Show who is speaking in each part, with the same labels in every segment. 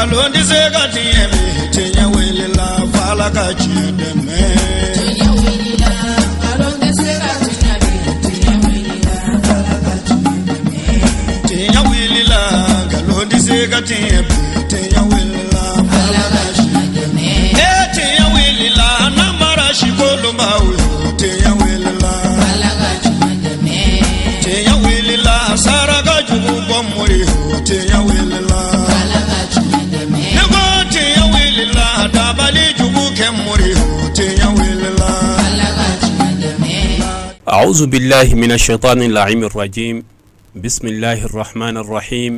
Speaker 1: Nkalon tɛ se ka tiɲɛ bi, tiɲɛ wulila f'Ala ka tiɲɛ dɛmɛ.
Speaker 2: Tiɲɛ wulila, nkalon tɛ se ka tiɲɛ bi, tiɲɛ wulila, Ala ka tiɲɛ dɛmɛ.
Speaker 1: Tiɲɛ wulila, nkalon tɛ se ka tiɲɛ bi, tiɲɛ wulila
Speaker 2: Ala ka tiɲɛ dɛmɛ.
Speaker 1: E tiɲɛ wulila, namara sikolonbaw yo, tiɲɛ wulila.
Speaker 2: Ala ka tiɲɛ dɛmɛ.
Speaker 1: Tiɲɛ wulila, saraka jugu bɔ mori yo, tiɲɛ wulila.
Speaker 2: Ala ka tiɲɛ dɛmɛ.
Speaker 1: Ne ko tiɲɛ wulila, dabali jugu kɛ mori yo, tiɲɛ wulila.
Speaker 2: Ala ka tiɲɛ dɛmɛ.
Speaker 3: أعوذ بالله من الشيطان اللعين الرجيم بسم الله الرحمن الرحيم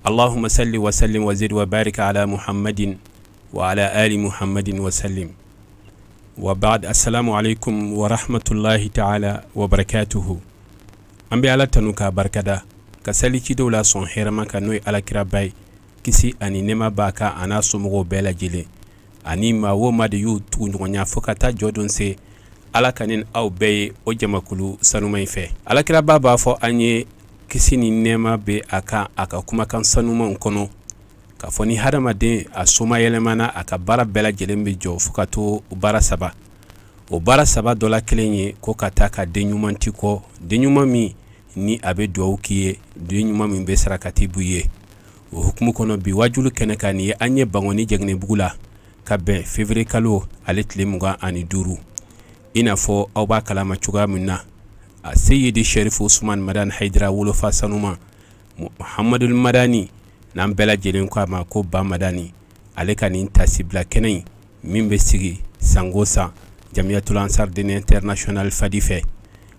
Speaker 3: اللهم صل وسلم وزد وبارك على محمد وعلى آل محمد وسلم وبعد السلام عليكم ورحمة الله تعالى وبركاته. An bɛ Ala tanu k'a barikada, ka sali cidenw la sɔn hɛrɛma kan, n'o ye Alakiraba ye, kisi ani nɛɛma b'a kan, a n'a somɔgɔw bɛɛ lajɛlen ani maa o maa de y'u tugu ɲɔgɔnya fo ka taa jɔ don se. Ala ka ni aw bɛɛ ye o jamakulu sanuma in fɛ. Alakiraba b'a fɔ an ye, kisi ni nɛɛma bɛ a kan, a ka kumakan sanumanw kɔnɔ, k'a fɔ ni hadamaden a somayɛlɛmana, a ka baara bɛɛ lajɛlen bɛ jɔ fo ka to baara saba. O baara saba dɔ la kelen ye ko ka taa ka den ɲuman ti kɔ, den ɲuman min ni a bɛ dugawu k'i ye, den ɲuman min bɛ sarakati b'i ye. O hukumu kɔnɔ, bi wajulu kɛnɛ kan nin ye, an ye Bankɔni Jɛgɛnɛbugu la ka bɛn février kalo ale tile 25. I n'a fɔ aw b'a kalama cogoya min na, a Seyidi Sɛrifu Usumani Madani Hayidara wolofa sanuma Muhamadul Madani, n'an bɛɛ lajɛlen ko a ma ko Ba Madani, ale ka nin tasibila kɛnɛ in min bɛ sigi sango san Jamiyatul Ansar Dine International Fadi fɛ.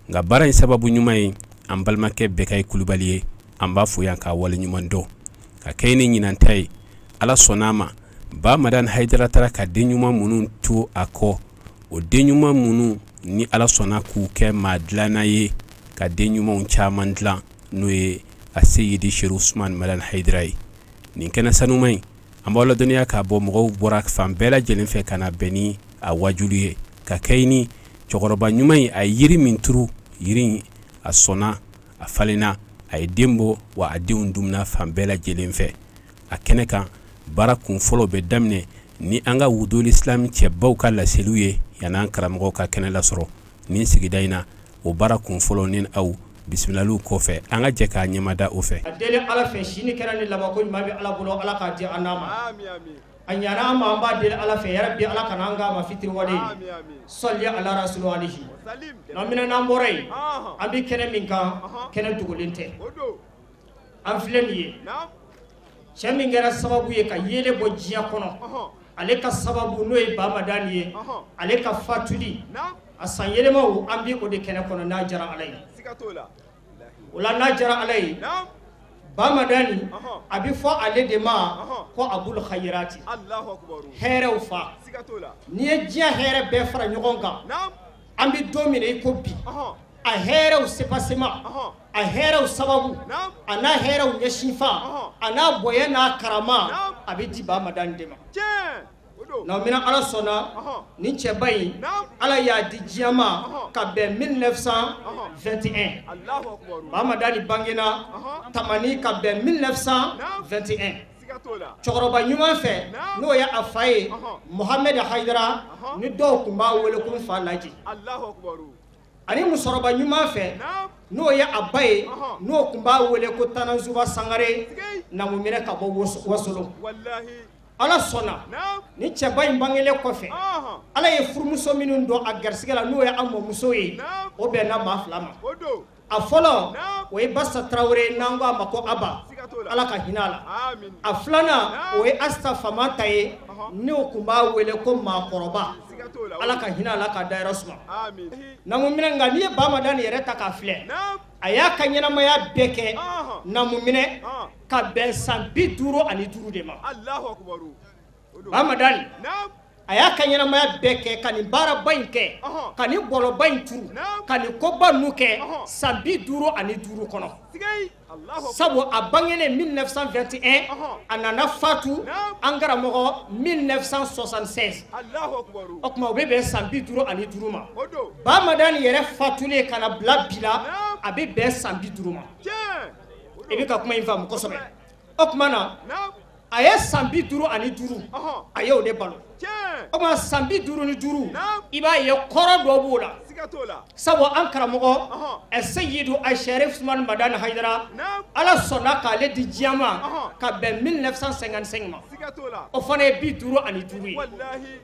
Speaker 3: Nka baara in sababu ɲuman ye an balimakɛ Bɛkayi Kulubali ye. An b'a fo yan k'a waleɲuman dɔn. Ka kɛ ni ɲinan ta ye, Ala sɔnna a ma, Ba Madani Hayidara taara ka den ɲuman minnu to a kɔ, o den ɲuman minnu ni Ala sɔnna k'u kɛ maa dilanna ye, ka den ɲumanw caman dilan, n'o ye a Seyidi Serifu Usumani Madani Hayidara ye. Nin kɛnɛ sanuma in, an b'aw ladɔnniya k'a bɔ mɔgɔw bɔra fan bɛɛ lajɛlen fɛ ka na bɛn ni a wajulu ye. Ka kɛ ni cɛkɔrɔba ɲuman in, a ye yiri min turu, yiri in a sɔnna, a falenna, a ye den bɔ, wa a denw dumuna fan bɛɛ lajɛlen fɛ. A kɛnɛ kan, baara kun fɔlɔ bɛ daminɛ ni an ka Wudul Islam cɛbaw ka laseliw ye, yan'an karamɔgɔw ka kɛnɛ lasɔrɔ nin sigida in na. O baara kun fɔlɔ ni aw bisimilaliw kɔfɛ, an ka jɛ k'a ɲɛmada o fɛ.
Speaker 4: A deli Ala fɛ, si ni kɛnɛ ni labanko ɲuman bɛ Ala bolo, Ala k'a di an n'a ma. A ɲana an ma, an b'a deli Ala fɛ yarabi, Ala kana an k'a ma fitiriwale ye. Sɔli ala rasulu alihi. N'an minɛ, n'an bɔra yen, an bɛ kɛnɛ min kan, kɛnɛ dogolen tɛ. An filɛ nin ye, cɛ min kɛra sababu ye ka yeelen bɔ diɲɛ kɔnɔ, ale ka sababu n'o ye Ba Madani ye, ale ka fatuli a san yɛlɛmaw, an bɛ o de kɛnɛ kɔnɔ, n'a jara Ala ye. O la, n'a jara Ala ye, Ba Madani a bɛ fɔ ale de ma ko Abul Khayirati, hɛrɛw fa. N'i ye diɲɛ hɛrɛ bɛɛ fara ɲɔgɔn kan, an bɛ don min i ko bi, a hɛrɛw sepasema, a hɛrɛw sababu, a n'a hɛrɛw ɲɛsinfa, a n'a bonya n'a karama, a bɛ di Ba Madani de ma. Nka Ala sɔnna, ni cɛba in, Ala y'a di diɲɛ ma ka bɛn 1921. Ba Madani bangena Tamani ka bɛn 1921 cɛkɔrɔba ɲuman fɛ, n'o ye a fa ye Mohamed Hayidara, ni dɔw tun b'a wele ko fa Laji, ani musokɔrɔba ɲuman fɛ, n'o ye a ba ye, n'o tun b'a wele ko Tananzuba Sangare Namuminɛ ka bɔ Wasolo. Ala sɔnna, ni cɛba in bangelen kɔfɛ, Ala ye furumuso minnu don a garisɛgɛ la, n'o ye a mɔmuso ye, o bɛnna maa fila ma. A fɔlɔ, o ye Basa Tarawele, n'an ko a ma ko Aba, Ala ka hinɛ a la. A filanan, o ye Asita Famanta ye, n'o tun b'a wele ko maakɔrɔba, Ala ka hinɛ a la k'a dayɔrɔ suma. Namuminɛ, nka n'i ye Ba Madani yɛrɛ ta k'a filɛ, a y'a ka ɲɛnamaya bɛɛ kɛ Namuminɛ ka bɛn san 55 de ma. Ba Madani a y'a ka ɲɛnamaya bɛɛ kɛ ka nin baaraba in kɛ, ka nin bɔlɔba in turu, ka nin koba ninnu kɛ san 55 kɔnɔ. Sabu a bangenen 1921, a nana fatu an karamɔgɔ 1976. O tuma o bɛ bɛn san 55 ma. Ba Madani yɛrɛ fatulen ka na bila bi la, a bɛ bɛn san 50 ma. I bɛ ka kuma in faamu kosɛbɛ. O tuma na A ye san 55, a y'o de balo. O tuma san 55, i b'a ye kɔrɔ dɔ b'o la, sabu an karamɔgɔ Seyidu Asɛrifu Usumani Madani Hayidara, Ala sɔnna k'ale di diɲɛ ma ka bɛn 1955 ma, o fana ye 55 ye.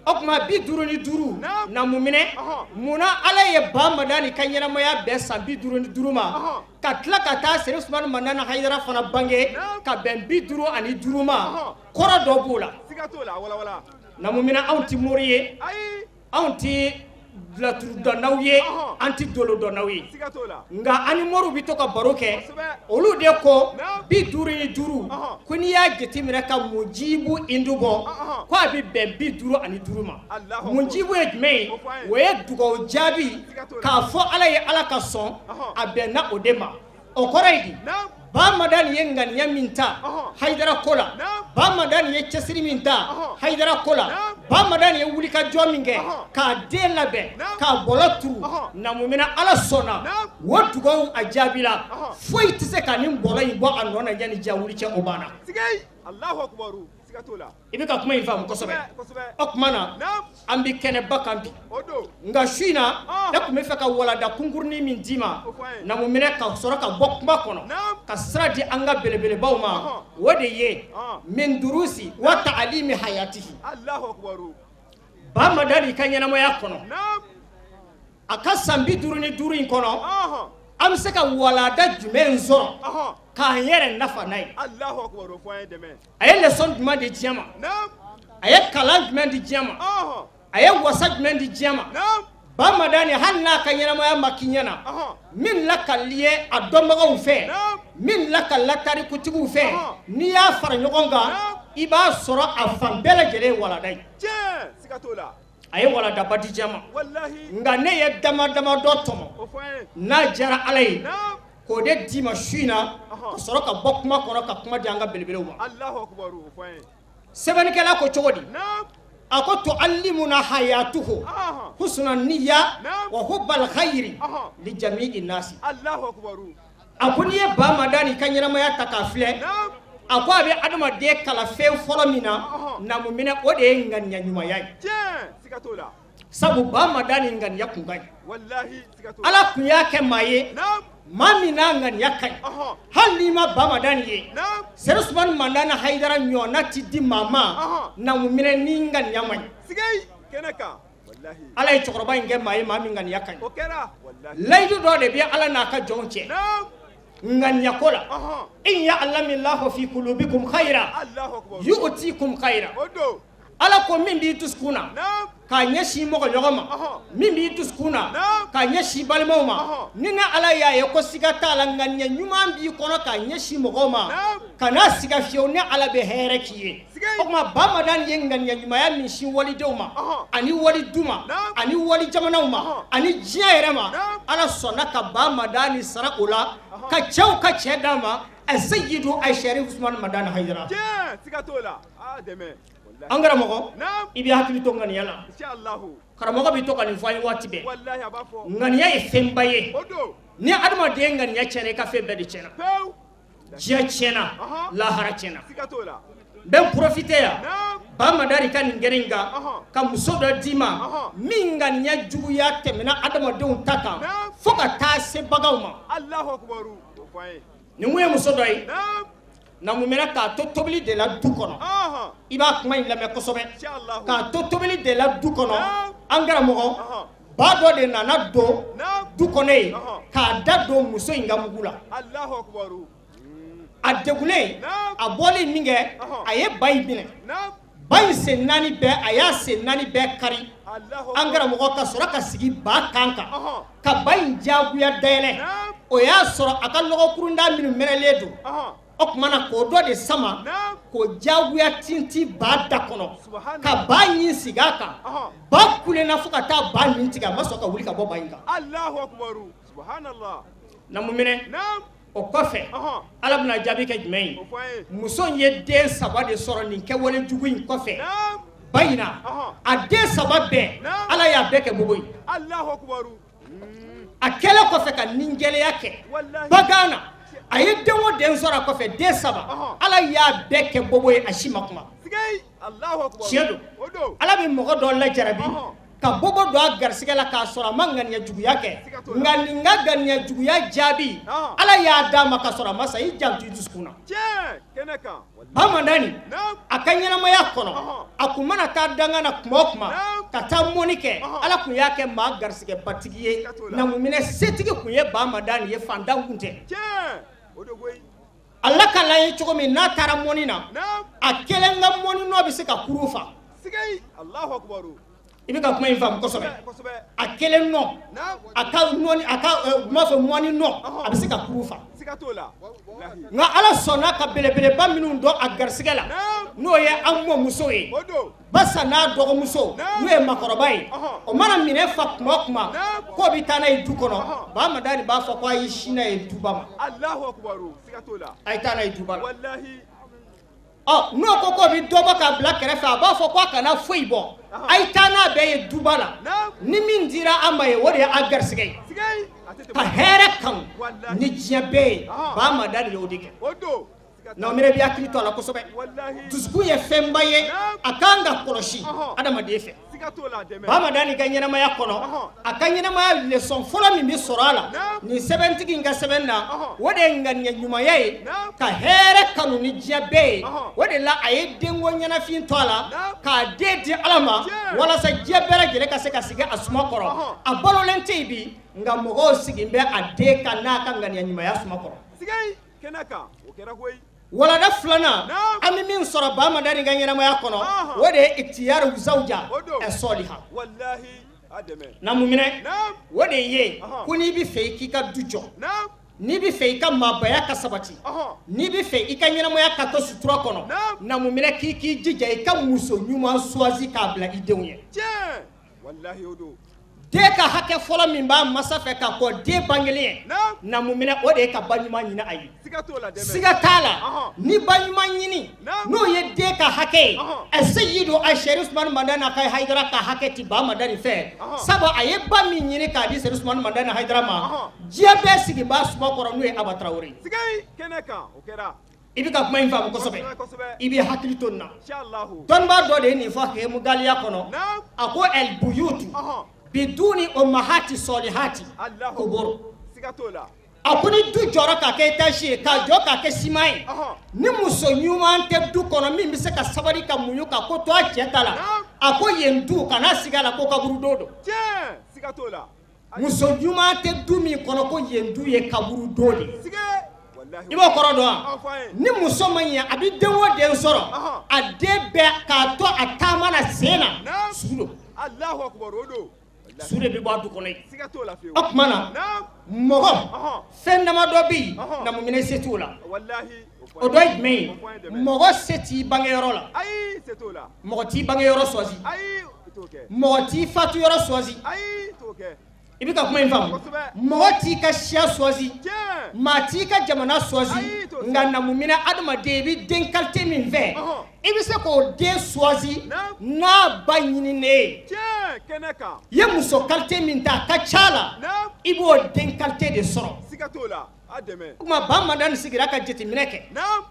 Speaker 4: O tuma 55 na mun minɛ munna Ala ye Ba Madani ka ɲɛnamaya bɛn san 55 ma, ka tila ka taa Serifu Usumani Madani Hayidara fana bange ka bɛn 55 ma? Kɔrɔ dɔ b'o la. Na mun minɛ, anw tɛ mori ye, anw tɛ laturudɔnnaw ye, an tɛ dolodɔnnaw ye, nka an ni moriw bɛ to ka baro kɛ. Olu de ko 55, ko n'i y'a jateminɛ ka mujibu indu bɔ, ko a bɛ bɛn 55 ma. Mujibu ye jumɛn ye? O ye dugawu jaabi, k'a fɔ Ala ye, Ala ka sɔn, a bɛnna o de ma. O kɔrɔ ye di? Ba Madani ye ŋaniya min ta Hayidara ko la, Ba Madani ye cɛsiri min ta Hayidara ko la, Ba Madani ye wulikajɔ min kɛ k'a den labɛn, k'a bɔlɔ turu, na mun minɛ, Ala sɔnna o dugawu a jaabila. Foyi tɛ se ka nin bɔlɔ in bɔ a nɔ na yanni diɲɛ wuli cɛ. O banna. I bɛ ka kuma in faamu kosɛbɛ. O tuma na, an bɛ kɛnɛba kan bi, nka su in na, ne tun bɛ fɛ ka walanda kunkurunin min d'i ma, na mun minɛ, ka sɔrɔ ka bɔ kuma kɔnɔ ka sira di an ka belebelebaw ma, o de ye min durusi wa ta'alimi hayatihi. Ba Madani ka ɲɛnamaya kɔnɔ, a ka san 55 in kɔnɔ, an bɛ se ka walanda jumɛn sɔrɔ k'an yɛrɛ nafa n'a ye? A ye leçon jumɛn di diɲɛ ma? A ye kalan jumɛn di diɲɛ ma? A ye wasa jumɛn di diɲɛ ma? Ba Madani, hali n'a ka ɲɛnamaya ma k'i ɲɛna, min lakalili ye a dɔnbagaw fɛ, min lakalila tarikutigiw fɛ, n'i y'a fara ɲɔgɔn kan, i b'a sɔrɔ a fan bɛɛ lajɛlen ye walanda ye. A ye walandaba di diɲɛ ma, nka ne ye dama dama dɔ tɔmɔ, n'a diyara Ala ye, k'o de d'i ma su in na, ka sɔrɔ ka bɔ kuma kɔnɔ ka kuma di an ka belebelew ma. Sɛbɛnnikɛla ko cogo di? A ko tu'allimuna hayatuhu husna niyya wa hubbal khayri li jami'i nasi. A ko n'i ye Ba Madani ka ɲɛnamaya ta k'a filɛ, a ko a bɛ adamaden kalan fɛn fɔlɔ min na, na mun minɛ, o de ye ŋaniya ɲumanya ye. Sabu Ba Madani ŋaniya kun ka ɲi. Ala kun y'a kɛ maa ye, maa min n'a ŋaniya ka ɲi. Hali n'i ma Ba Madani ye, Serifu Usumani Madani Hayidara ɲɔgɔnna ti di maa ma, na mun minɛ, ni ŋaniya man ɲi. Ala ye cɛkɔrɔba in kɛ maa ye, maa min ŋaniya ka ɲi. Layidu dɔ de bɛ Ala n'a ka jɔnw cɛ ŋaniya ko la: in ya'lamillahu fi qulubikum khayra yu'tikum khayra. Ala ko min b'i dusukun na k'a ɲɛsin mɔgɔ ɲɔgɔn ma, min b'i dusukun na k'a ɲɛsin balimaw ma, ni ne Ala y'a ye ko siga t'a la, ŋaniya ɲuman b'i kɔnɔ k'a ɲɛsin mɔgɔw ma, kana siga fiyewu, ne Ala bɛ hɛrɛ k'i ye. O tuma, Ba Madani ye ŋaniya ɲumanya min sin walidenw ma, ani walidu ma, ani wali jamanaw ma, ani diɲɛ yɛrɛ ma, Ala sɔnna ka Ba Madani sara o la, ka cɛw ka cɛ d'a ma, Seyidu Asɛrifu Usumani Madani Hayidara. An karamɔgɔ, i bɛ hakili to ŋaniya la. Karamɔgɔ bɛ to ka nin fɔ an ye waati bɛɛ: ŋaniya ye fɛnba ye. Ni adamaden ŋaniya tiɲɛna, i ka fɛn bɛɛ de tiɲɛna. Diɲɛ tiɲɛna, lahara tiɲɛna. N bɛ profiter yan, Ba Madani ka nin kɛnɛ in kan, ka muso dɔ d'i ma min ŋaniya juguya tɛmɛna adamadenw ta kan fo ka taa se baganw ma. Nin kun ye muso dɔ ye, na mun minɛ, k'a to tobili de la du kɔnɔ. I b'a kuma in lamɛn kosɛbɛ. K'a to tobili de la du kɔnɔ, an karamɔgɔ, ba dɔ de nana don du kɔnɔ yen k'a da don muso in ka mugu la. A degunnen, a bɔlen min kɛ, a ye ba in minɛ, ba in sen naani bɛɛ, a y'a sen naani bɛɛ kari, an karamɔgɔ, ka sɔrɔ ka sigi ba kan kan ka ba in diyagoya dayɛlɛ. O y'a sɔrɔ a ka lɔgɔkurunda minnu mɛnɛlen don, o tuma na, k'o dɔ de sama k'o diyagoya tintin ba da kɔnɔ, ka ba ɲin sigi a kan. Ba kulenna fo ka taa ba nin tigɛ, a ma sɔn ka wuli ka bɔ ba in kan. Na mun minɛ, o kɔfɛ, Ala bɛna jaabi kɛ jumɛn ye? Muso in ye den saba de sɔrɔ nin kɛwale jugu in kɔfɛ ba in na. A den saba bɛɛ, Ala y'a bɛɛ kɛ bobo ye. A kɛlen kɔfɛ ka nin gɛlɛya kɛ bagan na, A ye den o den sɔrɔ a kɔfɛ, den saba, Ala y'a bɛɛ kɛ bobo ye, a si ma kuma. Tiɲɛ don, Ala bɛ mɔgɔ dɔ lajarabi ka bobo don a garisɛgɛ la k'a sɔrɔ a ma ŋaniya juguya kɛ, nka nin ka ŋaniya juguya jaabi, Ala y'a d'a ma ka sɔrɔ a ma sa. I janto i dusukun na. Bamadani, a ka ɲɛnamaya kɔnɔ, a kun mana taa danga na tuma o tuma ka taa mɔni kɛ, Ala kun y'a kɛ maa garisɛgɛbatigi ye. Namuminɛ setigi kun ye Bamadani ye, fantan kun tɛ. Ala ka la ye cogo min n'a taara mɔni na, a kelen ka mɔni nɔ bɛ se ka kurun fa. I bɛ ka kuma in faamu kosɛbɛ. A kelen nɔ, a ka nɔni, a ka u b'a fɔ mɔni nɔ, a bɛ se ka kurun fa. Nka Ala sɔnna ka belebeleba minnu dɔn a garisɛgɛ la, n'o ye an mɔmuso ye Basa n'a dɔgɔmuso, n'o ye makɔrɔba ye, o mana minɛ fa tuma o tuma k'o bɛ taa n'a ye du kɔnɔ, Bamadani b'a fɔ ko a y'i sin n'a ye duba ma, a ye taa n'a ye duba la. Ɔ, n'o ko k'o bɛ dɔ bɔ k'a bila kɛrɛfɛ, a b'a fɔ k'a kana foyi bɔ, a ye taa n'a bɛɛ ye duba la. Ni min dira an ma ye, o de ye a garisɛgɛ ye. Ka hɛrɛ kanu ni diɲɛ bɛɛ ye, Bamadani y'o de kɛ. N'aw minɛ, bɛ hakili to a la kosɛbɛ. Dusukun ye fɛnba ye, a kan ka kɔlɔsi adamaden fɛ. Bamadani ka ɲɛnamaya kɔnɔ, a ka ɲɛnamaya leçon fɔlɔ min bɛ sɔrɔ a la nin sɛbɛntigi in ka sɛbɛn na, o de ye ŋaniya ɲumanya ye, ka hɛrɛ kanu ni diɲɛ bɛɛ ye. O de la a ye denko ɲɛnafin to a la k'a den di Ala ma, walasa diɲɛ bɛɛ lajɛlen ka se ka sigi a suma kɔrɔ. A balolen tɛ yen bi, nka mɔgɔw sigilen bɛ a den kan n'a ka ŋaniya ɲumanya suma kɔrɔ. Walada filanan an bɛ min sɔrɔ Bamadani ka ɲɛnamaya kɔnɔ, o de ye iktiyaru zawja sɔliha. Na mun minɛ, o de ye ko n'i bɛ fɛ i k'i ka du jɔ, n'i bɛ fɛ i ka maabaya ka sabati, n'i bɛ fɛ i ka ɲɛnamaya ka to sutura kɔnɔ, na mun minɛ, k'i k'i jija i ka muso ɲuman choisi k'a bila i denw ye. Den ka hakɛ fɔlɔ min b'a masa fɛ ka kɔ den bangelen ye, na mun minɛ, o de ye ka ba ɲuman ɲini a ye. Siga t'a la, ni ba ɲuman ɲini, n'o ye den ka hakɛ ye, ɛ seyidu a Sɛri Usumani Madani ka Hayidara ka hakɛ ti Bamadani fɛ, sabu a ye ba min ɲini k'a di Sɛri Usumani Madani Hayidara ma, diɲɛ bɛɛ sigi b'a suma kɔrɔ, n'o ye Aba Tarawele ye. I bɛ ka kuma in faamu kosɛbɛ, i bɛ hakili to nin na. Dɔnnibaa dɔ de ye nin fɔ Hemugaliya kɔnɔ, a ko el buyutu biduni umahati sɔlihati kuburu. A ko ni du jɔra k'a kɛ étage ye, k'a jɔ k'a kɛ ciment ye, ni muso ɲuman tɛ du kɔnɔ min bɛ se ka sabali ka muɲu ka ko to a cɛ ta la, a ko yen du, kana sigi a la ko kaburudo don. Muso ɲuman tɛ du min kɔnɔ, ko yen du ye kaburudo de ye. I b'o kɔrɔ dɔn wa? Ni muso ma ɲɛ, a bɛ den o den sɔrɔ, a den bɛɛ k'a to a taama na sen na, su don, su de bɛ bɔ a du kɔnɔ yen. O tuma na, mɔgɔ fɛn damadɔ bɛ yen, namuminɛ se t'o la. O dɔ ye jumɛn ye? Mɔgɔ se t'i bangeyɔrɔ la, mɔgɔ t'i bangeyɔrɔ choisi, mɔgɔ t'i fatu yɔrɔ choisi. I bɛ ka kuma in faamu? Mɔgɔ t'i ka siya choisi, maa t'i ka jamana choisi. Nka namuminɛ, adamaden, i bɛ den qualité min fɛ, i bɛ se k'o den choisi n'a ba ɲininen ye. I ye muso qualité min ta, a ka ca la, i b'o den qualité de sɔrɔ. O tuma Bamadani sigira ka jateminɛ kɛ.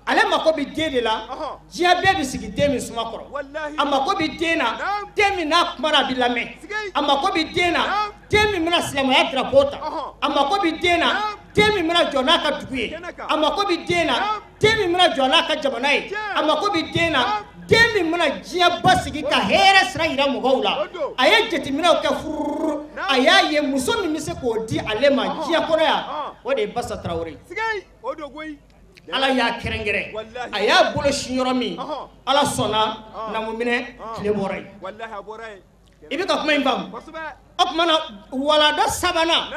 Speaker 4: Ale mako bɛ den de la, diɲɛ bɛɛ bɛ sigi den min suma kɔrɔ. A mako bɛ den na, den min n'a kumana a bɛ lamɛn. A mako bɛ den na, den min bɛna silamɛya drapeau ta. A mako bɛ den na, den min bɛna jɔ n'a ka dugu ye. A mako bɛ den na, den min bɛna jɔ n'a ka jamana ye. A mako bɛ den na, den min bɛna diɲɛ basigi ka hɛrɛ sira yira mɔgɔw la. A ye jateminɛw kɛ fururu, a y'a ye muso min bɛ se k'o di ale ma diɲɛ kɔnɔ yan, o de ye Basa Tarawele. Ala y'a kɛrɛnkɛrɛn, a y'a bolo sin yɔrɔ min, Ala sɔnna, namuminɛ tile bɔra yen. I bɛ ka kuma in faamu? O tuma na, walada sabanan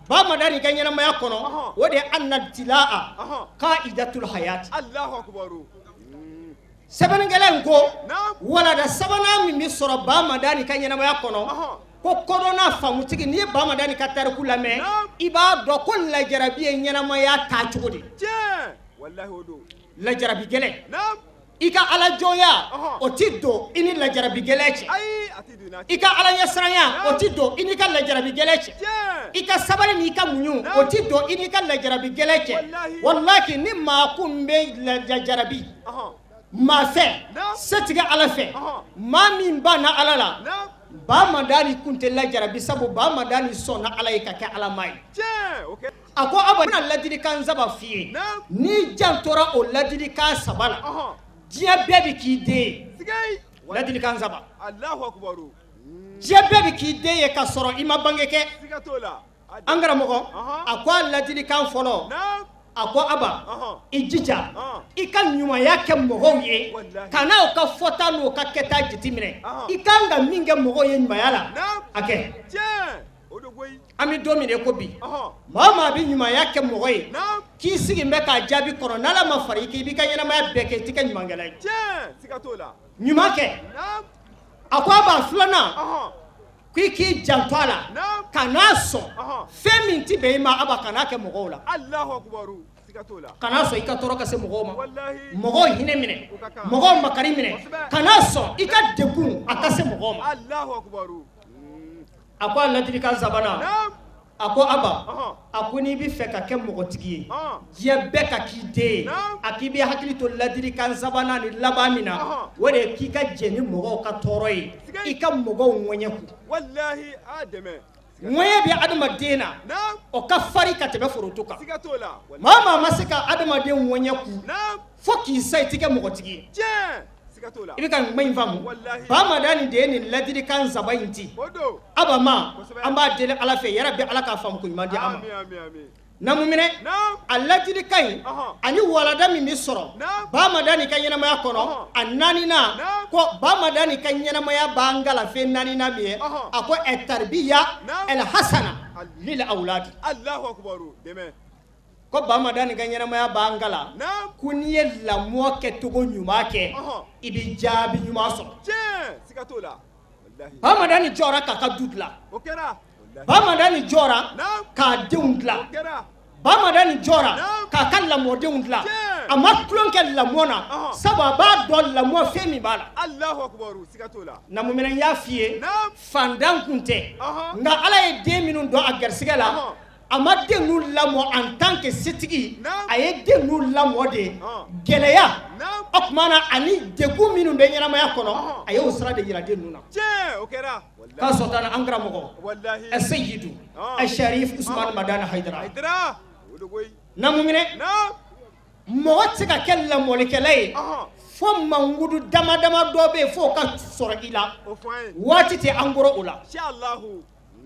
Speaker 4: Bamadani ka ɲɛnamaya kɔnɔ, o de ye anna tilaa kaidatul hayati. Sɛbɛnnikɛla in ko walada sabanan min bɛ sɔrɔ Bamadani ka ɲɛnamaya kɔnɔ, ko kodɔnna faamutigi, n'i ye Bamadani ka tariku lamɛn, i b'a dɔn ko lajarabi ye ɲɛnamaya taacogo de, lajarabi gɛlɛn. I ka alajɔnya o tɛ don i ni lajarabi gɛlɛn cɛ. I ka ala ɲɛsiranya o tɛ don i n'i ka lajarabi gɛlɛn cɛ. I ka sabali n'i ka muɲu o tɛ don i n'i ka lajarabi gɛlɛn cɛ. Walahi ni maa kun bɛ lajarabi maa fɛ, setigi ala fɛ, maa min banna ala la, Ba Madani kun tɛ lajarabi, sabu Ba Madani sɔnna ala ye ka kɛ ala maa ye. A ko Aba, n bɛna ladilikan saba f'i ye, n'i jantora o ladilikan saba la, diɲɛ bɛɛ bɛ k'i den ye. Ladilikan saba, diɲɛ bɛɛ bɛ k'i den ye ka sɔrɔ i ma bange kɛ. An karamɔgɔ, a ko a ladilikan fɔlɔ, a ko Aba, i jija i ka ɲumanya kɛ mɔgɔw ye, kana u ka fɔta n'u ka kɛta jateminɛ. I kan ka min kɛ mɔgɔw ye ɲumanya la, a kɛ. An bɛ don min ko bi, maa o maa bɛ ɲumanya kɛ mɔgɔ ye k'i sigi bɛ k'a jaabi kɔnɔ, n'Ala ma fara i kan, i b'i ka ɲɛnamaya bɛɛ kɛ, i tɛ kɛ ɲumankɛla ye. Ɲuman kɛ. A ko Aba, filanan, ko i k'i janto a la, kan'a sɔn fɛn min tɛ bɛn i ma, Aba, kan'a kɛ mɔgɔw la. Kana sɔn i ka tɔɔrɔ ka se mɔgɔw ma, mɔgɔw hinɛ minɛ, mɔgɔw makari minɛ, kana sɔn i ka degun a ka se mɔgɔw ma. A ko a ladilikan sabanan, a ko Aba, a ko n'i bɛ fɛ ka kɛ mɔgɔtigi ye, diɲɛ bɛɛ ka k'i den ye, a k'i bɛ hakili to ladilikan sabanan ni laban min na, o de ye k'i ka jɛn ni mɔgɔw ka tɔɔrɔ ye, i ka mɔgɔw ŋɛɲɛ kun. Ŋɛɲɛ bɛ adamaden na, o ka farin ka tɛmɛ foronto kan. Maa o maa ma se ka adamaden ŋɛɲɛ kun, fo k'i sa, i tɛ kɛ mɔgɔtigi ye. I bɛ ka kuma in faamu? Ba Madani de ye nin ladilikan saba in di Aba ma. An b'a deli Ala fɛ, yarabi Ala k'a faamu ko ɲuman di an ma. Namuminɛ, a ladilikan in ani walada min bɛ sɔrɔ Ba Madani ka ɲɛnamaya kɔnɔ, a naaninan, ko Ba Madani ka ɲɛnamaya b'an kalan fɛn naaninan min ye, a ko ɛ taribiya el hasana lil awladi. Ko Ba Madani ka ɲɛnamaya b'an kalan ko n'i ye lamɔ kɛcogo ɲuman kɛ, i bɛ jaabi ɲuman sɔrɔ. Ba Madani jɔra k'a ka du dilan. Ba Madani jɔra k'a denw dilan. Ba Madani jɔra k'a ka lamɔdenw dilan. A ma tulon kɛ lamɔ na, sabu a b'a dɔn lamɔ fɛn min b'a la. Namuminɛ, n y'a f'i ye, fantan kun tɛ, nka Ala ye den minnu don a garisɛgɛ la, a ma den ninnu lamɔ en tant que setigi, a ye den ninnu lamɔ de gɛlɛya. O tuma na, ani degun minnu bɛ ɲɛnamaya kɔnɔ, a y'o sira de jira den ninnu na. K'a sɔrɔ an karamɔgɔ Seyidu Sharif Usman Madani Hayidara. Namuminɛ, mɔgɔ tɛ se ka kɛ lamɔlikɛla ye fo mankutu dama dama dɔ bɛ yen, fo ka sɔrɔ i la. Waati tɛ an kɔrɔ o la.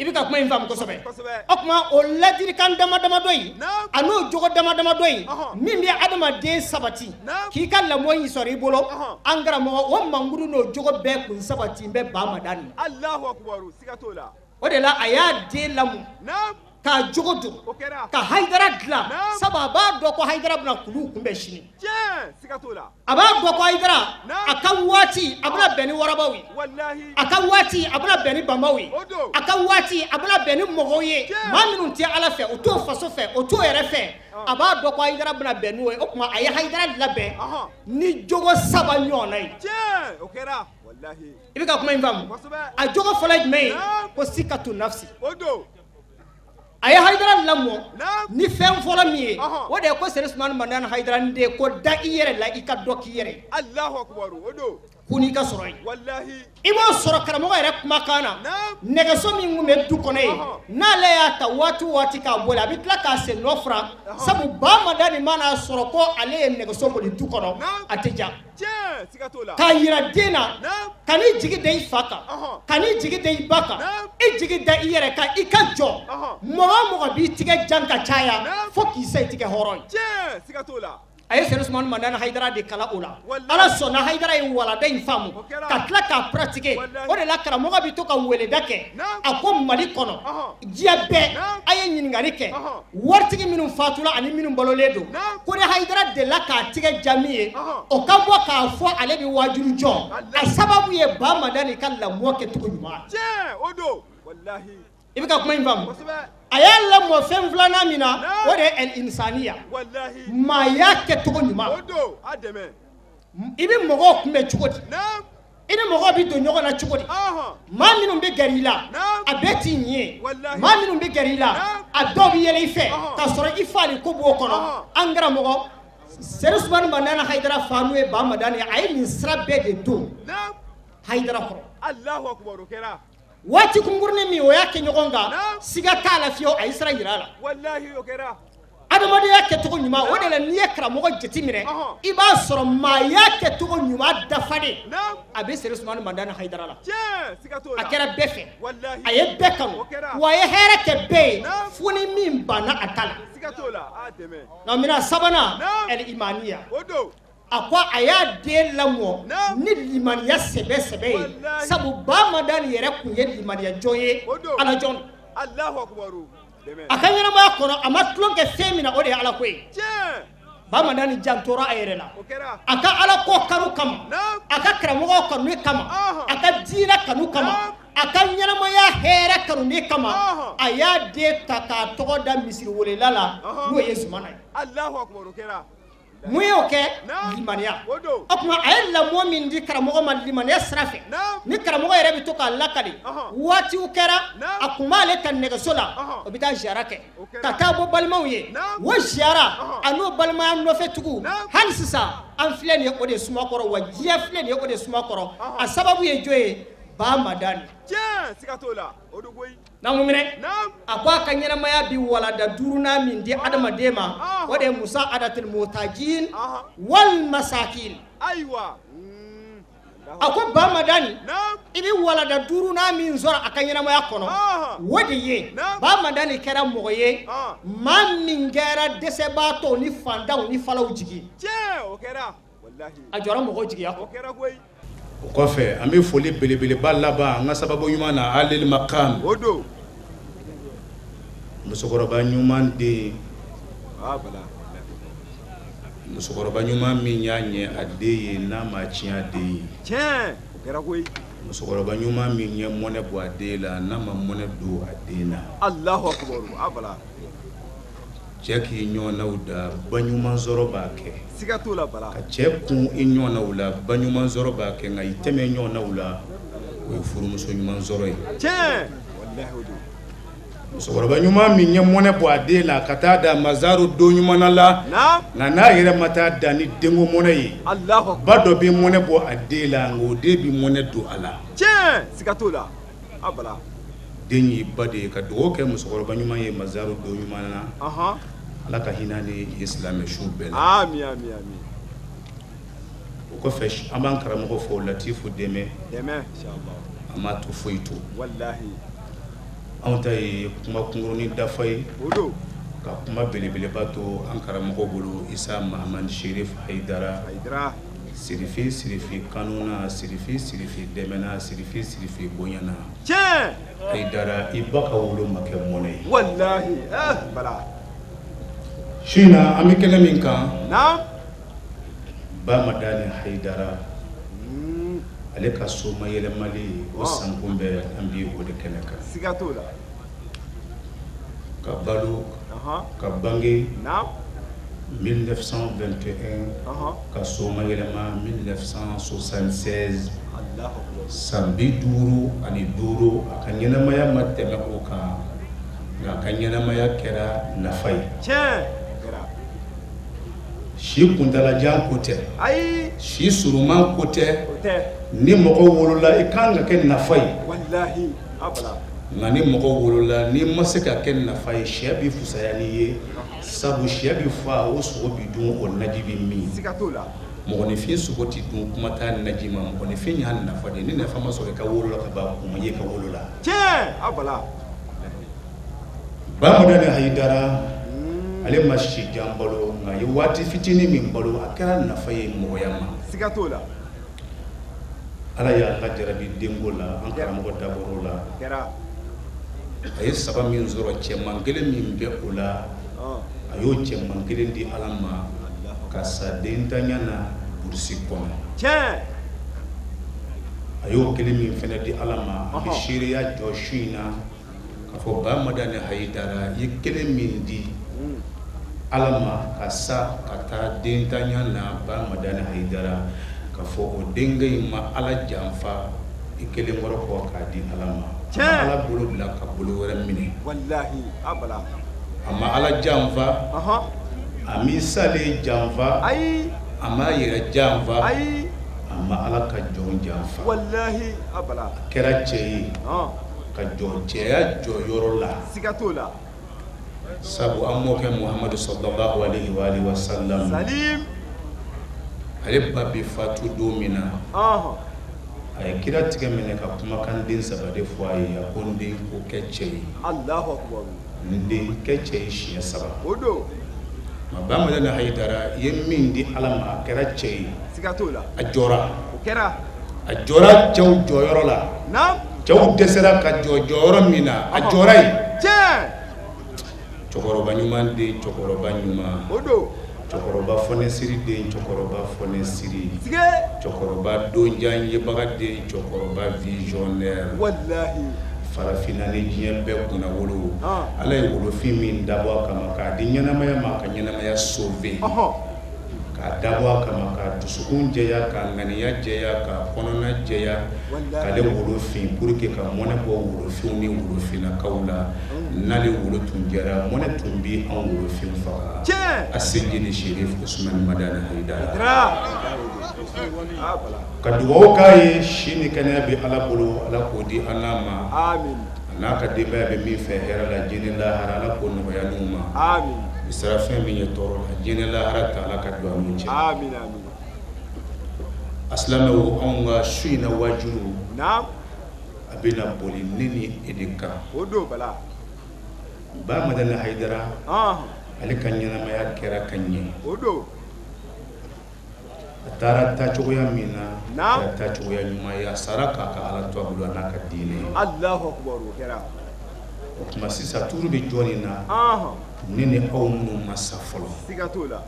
Speaker 4: I bɛ ka kuma in faamu kosɛbɛ. O tuma, o ladilikan dama damadɔ in, a n'o jogo dama damadɔ in min bɛ adamaden sabati k'i ka lamɔ in sɔrɔ i bolo, an karamɔgɔ, o mankutu n'o jogo bɛɛ kun sabati bɛ Ba Madani. O de la a y'a den lamɔ k'a jogo don, ka Hayidara dilan, sabu a b'a dɔn ko Hayidara bɛna kulu kunbɛn sini. A b'a dɔn ko Hayidara a ka waati a bɛna bɛn ni warabaw ye, a ka waati a bɛna bɛn ni banbaw ye, a ka waati a bɛna bɛn ni mɔgɔw ye, maa minnu tɛ Ala fɛ, u t'o faso fɛ, o t'o yɛrɛ fɛ. A b'a dɔn ko Hayidara bɛna bɛn n'o ye. O tuma, a ye Hayidara labɛn ni jogo saba ɲɔgɔnna ye. I bɛ ka kuma in faamu? A jogo fɔlɔ ye jumɛn ye? Ko sikatu nafsi. A ye Hayidara lamɔ ni fɛn fɔlɔ min ye, o de ye ko Serif Usumani Madani Hayidara n den, ko da i yɛrɛ la, i ka dɔ k'i yɛrɛ ye ko n'i ka sɔrɔ ye, i b'o sɔrɔ karamɔgɔ yɛrɛ kumakan na. Nɛgɛso min tun bɛ du kɔnɔ yen, n'ale y'a ta waati o waati k'a boli, a bɛ tila k'a sen nɔ furan, sabu Ba Madani man'a sɔrɔ ko ale ye nɛgɛso boli du kɔnɔ, a tɛ diya. K'a jira den na, kan'i jigi da i fa kan, kan'i jigi da i ba kan, i jigi da i yɛrɛ kan, i ka jɔ. Mɔgɔ o mɔgɔ b'i tigɛ jan ka caya, fo k'i sa, i tɛ kɛ hɔrɔn ye. A ye Serif Usumani Madani Hayidara de kalan o la. Ala sɔnna, Hayidara ye walanda in faamu ka tila k'a pratiquer. O de la karamɔgɔ bɛ to ka weleda kɛ, a ko Mali kɔnɔ, diɲɛ bɛɛ, a ye ɲininkali kɛ waritigi minnu fatula ani minnu balolen don, ko ni Hayidara delila k'a tigɛ ja min ye, o ka bɔ k'a fɔ ale bɛ waajulu jɔ. A sababu ye Ba Madani ka lamɔ kɛcogo ɲuman. I bɛ ka kuma in faamu? A y'a lamɔ fɛn filanan min na, o de ye el insaniya, maaya kɛcogo ɲuman. I bɛ mɔgɔw kunbɛn cogo di? I ni mɔgɔw bɛ don ɲɔgɔn na cogo di? Maa minnu bɛ gɛrɛ i la, a bɛɛ t'i ɲin ye. Maa minnu bɛ gɛrɛ i la, a dɔw bɛ yɛlɛ i fɛ k'a sɔrɔ i fa ko b'o kɔnɔ. An karamɔgɔ Sedu Usumani Madani Hayidara fa, n'o ye Ba Madani ye, a ye nin sira bɛɛ de don Hayidara kɔrɔ. Waati kunkurunin min o y'a kɛ ɲɔgɔn kan, siga t'a la fiyewu, a ye sira jira a la. Adamadenya kɛcogo ɲuman, o de la n'i ye karamɔgɔ jateminɛ, i b'a sɔrɔ maaya kɛcogo ɲuman dafalen a bɛ Sedu Usumani Madani Hayidara la. A kɛra bɛɛ fɛ, a ye bɛɛ kanu, wa a ye hɛrɛ kɛ bɛɛ ye, fo ni min banna a ta la. Nka minɛn sabanan, ɛl imaniya, a ko a y'a den lamɔ ni limaniya sɛbɛ sɛbɛ ye, sabu Ba Madani yɛrɛ tun ye limaniya jɔn ye, Ala jɔn. A ka ɲɛnamaya kɔnɔ, a ma tulon kɛ fɛn min na, o de ye Ala ko ye. Ba Madani jantora a yɛrɛ la, a ka Ala ko kanu kama, a ka karamɔgɔ kanu kama, a ka diinɛ kanu kama, a ka ɲɛnamaya hɛrɛ kanu kama, a y'a den ta k'a tɔgɔ da misiriwelela la, n'o ye Zumana ye. Mun y'o kɛ? Limaniya. O tuma, a ye lamɔ min di karamɔgɔ ma limaniya sira fɛ, ni karamɔgɔ yɛrɛ bɛ to k'a lakali, waatiw kɛra a tun b'ale ta nɛgɛso la, o bɛ taa ziyara kɛ ka taa bɔ balimaw ye. O ziyara a n'o balimaya nɔfɛ tugu, hali sisan an filɛ nin ye o de suma kɔrɔ, wa diɲɛ filɛ nin ye o de suma kɔrɔ. A sababu ye jɔn ye? Ba Madani. N'an minɛ, a ko a ka ɲɛnamaya bɛ walada duurunan min di adamaden ma, o de ye musa adatil mutajin wal masakin.
Speaker 1: Ayiwa.
Speaker 4: A ko Ba Madani, i bɛ walada duurunan min sɔrɔ a ka ɲɛnamaya kɔnɔ, o de ye Ba Madani kɛra mɔgɔ ye, maa min kɛra dɛsɛbaatɔw ni fantanw ni falaw jigi. A jɔra mɔgɔw jigiya kɔrɔ.
Speaker 5: O kɔfɛ, an bɛ foli belebeleba laban an ka sababu ɲuman na, alil makam,
Speaker 1: O don.
Speaker 5: Musokɔrɔba ɲuman den, musokɔrɔba ɲuman min y'a ɲɛ a den ye, n'a ma tiɲɛ a den ye.
Speaker 1: Tiɲɛ, o kɛra koyi.
Speaker 5: Musokɔrɔba ɲuman min ye mɔnɛ bɔ a den la, n'a ma mɔnɛ don a den na.
Speaker 1: Alahu akubaru, a bala.
Speaker 5: Cɛ k'i ɲɔgɔnnaw da, ba ɲuman sɔrɔ b'a kɛ.
Speaker 1: Siga t'o la, bala.
Speaker 5: Ka cɛ kun i ɲɔgɔnnaw la, ba ɲuman sɔrɔ b'a kɛ, nka i tɛmɛ i ɲɔgɔnnaw la, o ye furumuso ɲuman sɔrɔ ye.
Speaker 1: Tiɲɛ, walahi, o don.
Speaker 5: Musokɔrɔba ɲuman min ye mɔnɛ bɔ a den la ka taa da mazaru don ɲuman la, nka n'a yɛrɛ ma taa da ni denko mɔnɛ ye.
Speaker 1: Alahu.
Speaker 5: Ba dɔ bɛ mɔnɛ bɔ a den la, nka o den bɛ mɔnɛ don a la.
Speaker 1: Tiɲɛ, siga t'o la, a bala.
Speaker 5: Den y'i ba de ye. Ka dugawu kɛ musokɔrɔba ɲuman ye mazaru don ɲuman na. Ala ka hinɛ ni silamɛ su bɛɛ la.
Speaker 1: Ami, ami, ami.
Speaker 5: O kɔfɛ, an b'an karamɔgɔ fɔ, Latifu Dɛmɛ.
Speaker 1: Dɛmɛ, inshallah.
Speaker 5: An m'a to foyi to.
Speaker 1: Walahi.
Speaker 5: Anw ta ye kuma kunkurunin dafa ye,
Speaker 1: O don.
Speaker 5: ka kuma belebeleba to an karamɔgɔ bolo, Isa Mahamani Sherif Hayidara.
Speaker 1: Hayidara.
Speaker 5: Sirifi sirifi kanuna, sirifi sirifi dɛmɛna, sirifi sirifi bonyana.
Speaker 1: Tiɲɛ.
Speaker 5: Hayidara, i ba ka wolo ma kɛ mɔnɛ ye.
Speaker 1: Walahi, eh bala.
Speaker 5: Su in na, an bɛ kɛnɛ min kan, Ba Madani Hayidara, ale ka soma yɛlɛmali o sankun bɛ, an bi o de kɛnɛ kan.
Speaker 1: Siga t'o la.
Speaker 5: Ka balo, ka bange 1921, ka soma yɛlɛma 1976, san 55, a ka ɲɛnamaya ma tɛmɛ o kan, nka a ka ɲɛnamaya kɛra nafa ye.
Speaker 1: Tiɲɛ.
Speaker 5: Si kuntalajan ko tɛ.
Speaker 1: Ayi.
Speaker 5: Si surunman ko tɛ.
Speaker 1: O tɛ.
Speaker 5: Ni mɔgɔ wolola, i kan ka kɛ nafa ye.
Speaker 1: Walahi, a bala.
Speaker 5: Nka ni mɔgɔ wolola, n'i ma se ka kɛ nafa ye, sɛ bɛ fusaya n'i ye, sabu sɛ bɛ fa, o sogo bɛ dun, o naji bɛ min.
Speaker 1: Siga t'o la.
Speaker 5: Mɔgɔninfin sogo tɛ dun, kuma t'a naji ma. Mɔgɔninfin y'a nafa de. Ni nafa ma sɔrɔ i ka wolo la ka ban, kun ma ye i ka wolo la.
Speaker 1: Tiɲɛ, a bala.
Speaker 5: Ba Madani Hayidara, ale ma si jan balo, nka a ye waati fitinin min balo, a kɛra nafa ye mɔgɔya ma.
Speaker 1: Siga t'o la.
Speaker 5: Ala y'a lajarabi denko la, an karamɔgɔ dabɔr'o la.
Speaker 1: Kɛra.
Speaker 5: A ye saba min sɔrɔ, cɛman kelen min bɛ o la, a y'o cɛman kelen di Ala ma ka sa dentanya na burusi kɔnɔ.
Speaker 1: Tiɲɛ.
Speaker 5: A y'o kelen min fana di Ala ma, a bɛ seereya jɔ su in na k'a fɔ Ba Madani Hayidara ye kelen min di. Ala ma ka sa ka taa dentanya na ba Madani Hayidara ka fɔ o denkɛ in ma Ala janfa i kelen kɔrɔ kɔ k'a di Ala ma a ma Ala bolo bila ka bolo wɛrɛ minɛ
Speaker 6: walahi abala
Speaker 5: a ma Ala janfa a m'i salen janfa
Speaker 6: ayi
Speaker 5: a m'a yɛrɛ janfa
Speaker 6: ayi
Speaker 5: a ma Ala ka jɔn janfa
Speaker 6: walahi abala
Speaker 5: a kɛra cɛ ye ka jɔ cɛya jɔyɔrɔ la
Speaker 6: siga t'o la
Speaker 5: Sabu an mɔkɛ Muhamadu sallallahu alaihi wa alihi wasallam
Speaker 6: salim
Speaker 5: ale ba bɛ fatu don min na,
Speaker 6: ɔnhɔn,
Speaker 5: a ye kira tigɛ minɛ ka kumakan den saba de fɔ a ye, a ko n den ko kɛ cɛ ye,
Speaker 6: Alahu akibaru,
Speaker 5: n den kɛ cɛ ye siɲɛ saba,
Speaker 6: o don,
Speaker 5: nka ba Madani Hayidara i ye min di Ala ma a kɛra cɛ ye,
Speaker 6: siga t'o la,
Speaker 5: a jɔra,
Speaker 6: o kɛra,
Speaker 5: a jɔra cɛw jɔyɔrɔ la,
Speaker 6: naamu,
Speaker 5: cɛw dɛsɛra ka jɔ jɔyɔrɔ min na a jɔra yen,
Speaker 6: tiɲɛ,
Speaker 5: cɛkɔrɔba ɲuman den cɛkɔrɔba ɲuman,
Speaker 6: o don,
Speaker 5: cɛkɔrɔba fɔnesiri den cɛkɔrɔba fɔnesiri,
Speaker 6: sige,
Speaker 5: cɛkɔrɔba donjan yebaga den cɛkɔrɔba visionnaire,
Speaker 6: walahi,
Speaker 5: farafinna ni diɲɛ bɛɛ kunnawolo,
Speaker 6: An.
Speaker 5: Ala ye wolofin min dabɔ a kama k'a di ɲɛnamaya ma ka ɲɛnamaya sauver
Speaker 6: ɔhɔn,
Speaker 5: k'a dabɔ a kama k'a dusukun jɛya k'a ŋaniya jɛya k'a kɔnɔna jɛya k'ale wolo fin pour que ka mɔnɛ bɔ wolofinw ni wolofinnakaw la n'ale wolo tun jɛra mɔnɛ tun bɛ anw wolofinw faga
Speaker 6: tiɲɛ,
Speaker 5: a Seyidi Sherif Usumani Madani Hayidara
Speaker 6: Dra, abala,
Speaker 5: ka dugawu k'a ye si ni kɛnɛya bɛ Ala bolo Ala k'o di an n'a ma
Speaker 6: amin,
Speaker 5: a n'a ka denbaya bɛ min fɛ hɛrɛ la diɲɛ ni lahara Ala k'o nɔgɔya n'u ma
Speaker 6: amin,
Speaker 5: i sera fɛn min ye tɔɔrɔ la diɲɛ lahara ta Ala ka don an n'u cɛ
Speaker 6: amin, amin,
Speaker 5: a silamɛw anw ka su in na waajulu
Speaker 6: naam,
Speaker 5: a bɛna boli ne ni e de kan
Speaker 6: o don bala,
Speaker 5: ba Madani Hayidara
Speaker 6: ɔnhɔn,
Speaker 5: ale ka ɲɛnamaya kɛra ka ɲɛ
Speaker 6: o don,
Speaker 5: a taara taacogoya min na
Speaker 6: Naam.
Speaker 5: a kɛra taacogoya ɲuman ye a sara k'a ka Ala to a bolo a n'a ka diinɛ ye
Speaker 6: Alahu akibaru o kɛra,
Speaker 5: o tuma sisan turu bɛ jɔni na
Speaker 6: ɔnhɔn,
Speaker 5: ne ni aw minnu ma sa fɔlɔ
Speaker 6: siga t'o la,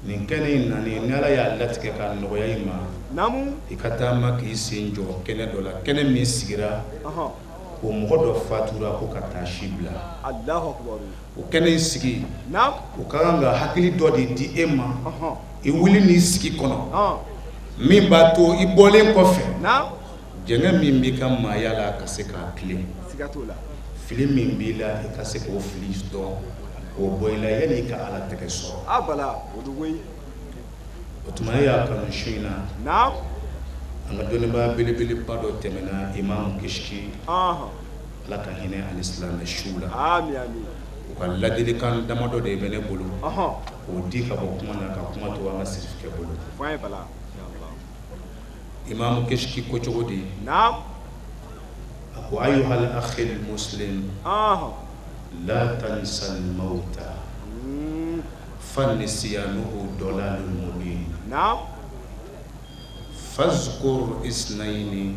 Speaker 5: nin kɛnɛ in nani ni Ala y'a latigɛ k'a nɔgɔya i ma
Speaker 6: naamu,
Speaker 5: i ka taama k'i sen jɔ kɛnɛ dɔ la kɛnɛ min sigira
Speaker 6: ɔhɔn,
Speaker 5: ko mɔgɔ dɔ fatura ko ka taa si bila
Speaker 6: Alahu akibaru,
Speaker 5: o kɛnɛ in sigi
Speaker 6: naam,
Speaker 5: o ka kan ka hakili dɔ de di e ma
Speaker 6: ɔhɔn,
Speaker 5: i wuli n'i sigi kɔnɔ
Speaker 6: ɔn,
Speaker 5: min b'a to i bɔlen kɔfɛ
Speaker 6: naam,
Speaker 5: jɛngɛ min b'i ka maaya la ka se k'a tilen
Speaker 6: siga t'o la,
Speaker 5: fili min b'i la i ka se k'o fili dɔn k'o bɔ i la yanni i ka Ala tɛgɛ sɔrɔ
Speaker 6: abala o don koyi,
Speaker 5: o tuma ne y'a kanu su in na
Speaker 6: naam,
Speaker 5: an ka dɔnnibaa belebeleba dɔ tɛmɛna Imamu Kishki
Speaker 6: ɔnhɔn,
Speaker 5: Ala ka hinɛ ani silamɛ suw la
Speaker 6: amin, amin,
Speaker 5: u ka ladilikan damadɔ de bɛ ne bolo
Speaker 6: ɔhɔn,
Speaker 5: k'o di ka bɔ kuma na ka kuma to an ka sirifikɛ bolo
Speaker 6: fɔ an ye bala, inshallah,
Speaker 5: Imamu Kishki ko cogo di
Speaker 6: naam,
Speaker 5: a ko ayuhal akhil muslim
Speaker 6: ɔnhɔn,
Speaker 5: la tansal mauta fa nisyanuhu dalalun mubin
Speaker 6: naam,
Speaker 5: fazkur isnaini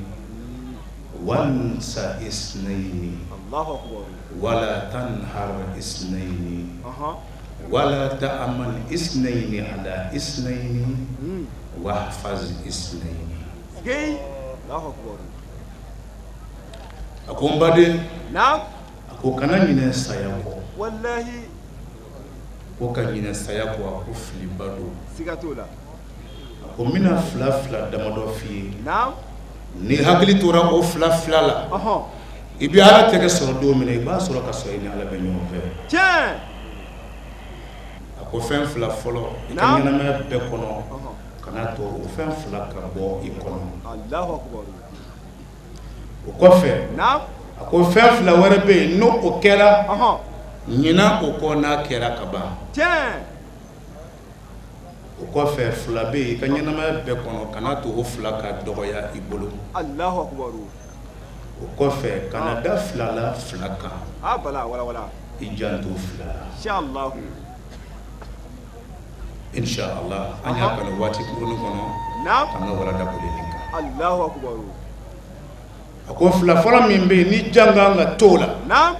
Speaker 5: wansa isnaini
Speaker 6: Allahu akibaru,
Speaker 5: wala tanhar isnaini
Speaker 6: ɔhɔn,
Speaker 5: wala ta'aman isnaini ala isnaini wahfaz isnaini
Speaker 6: sigei, Allahu akibaru,
Speaker 5: a ko n baden
Speaker 6: naam,
Speaker 5: a ko kana ɲinɛ saya kɔ
Speaker 6: walahi,
Speaker 5: ko ka ɲinɛ saya kɔ a ko filiba don
Speaker 6: siga t'o la,
Speaker 5: a ko n bɛna fila fila damadɔ f'i ye
Speaker 6: naam,
Speaker 5: ni hakili tora o fila fila la
Speaker 6: ɔhɔn,
Speaker 5: i bɛ Ala tɛgɛ sɔrɔ don min na i b'a sɔrɔ ka sɔrɔ i ni Ala bɛ ɲɔgɔn fɛ
Speaker 6: tiɲɛ,
Speaker 5: a ko fɛn fila fɔlɔ i ka
Speaker 6: Naam.
Speaker 5: ɲɛnamaya bɛɛ kɔnɔ
Speaker 6: ɔhɔn,
Speaker 5: kana to o fɛn fila ka bɔ i kɔnɔ
Speaker 6: Allahu akibaru,
Speaker 5: o kɔfɛ
Speaker 6: naam,
Speaker 5: a ko fɛn fila wɛrɛ bɛ yen n'o o kɛra
Speaker 6: ɔhɔn,
Speaker 5: ɲina o kɔ n'a kɛra ka ban
Speaker 6: tiɲɛ,
Speaker 5: o kɔfɛ fila bɛ yen i ka ɲɛnamaya bɛɛ kɔnɔ kana to o fila ka dɔgɔya i bolo
Speaker 6: Allahu akibaru,
Speaker 5: o kɔfɛ kana da fila la fila kan
Speaker 6: abala wala wala,
Speaker 5: i janto fila la
Speaker 6: inshallah,
Speaker 5: inshallah an y'a kanu waati kurunin kɔnɔ
Speaker 6: naam,
Speaker 5: k'an ka walanda boli nin kan
Speaker 6: Allahu akibaru,
Speaker 5: a ko fila fɔlɔ min bɛ yen ni jan kan ka t'o la
Speaker 6: naam,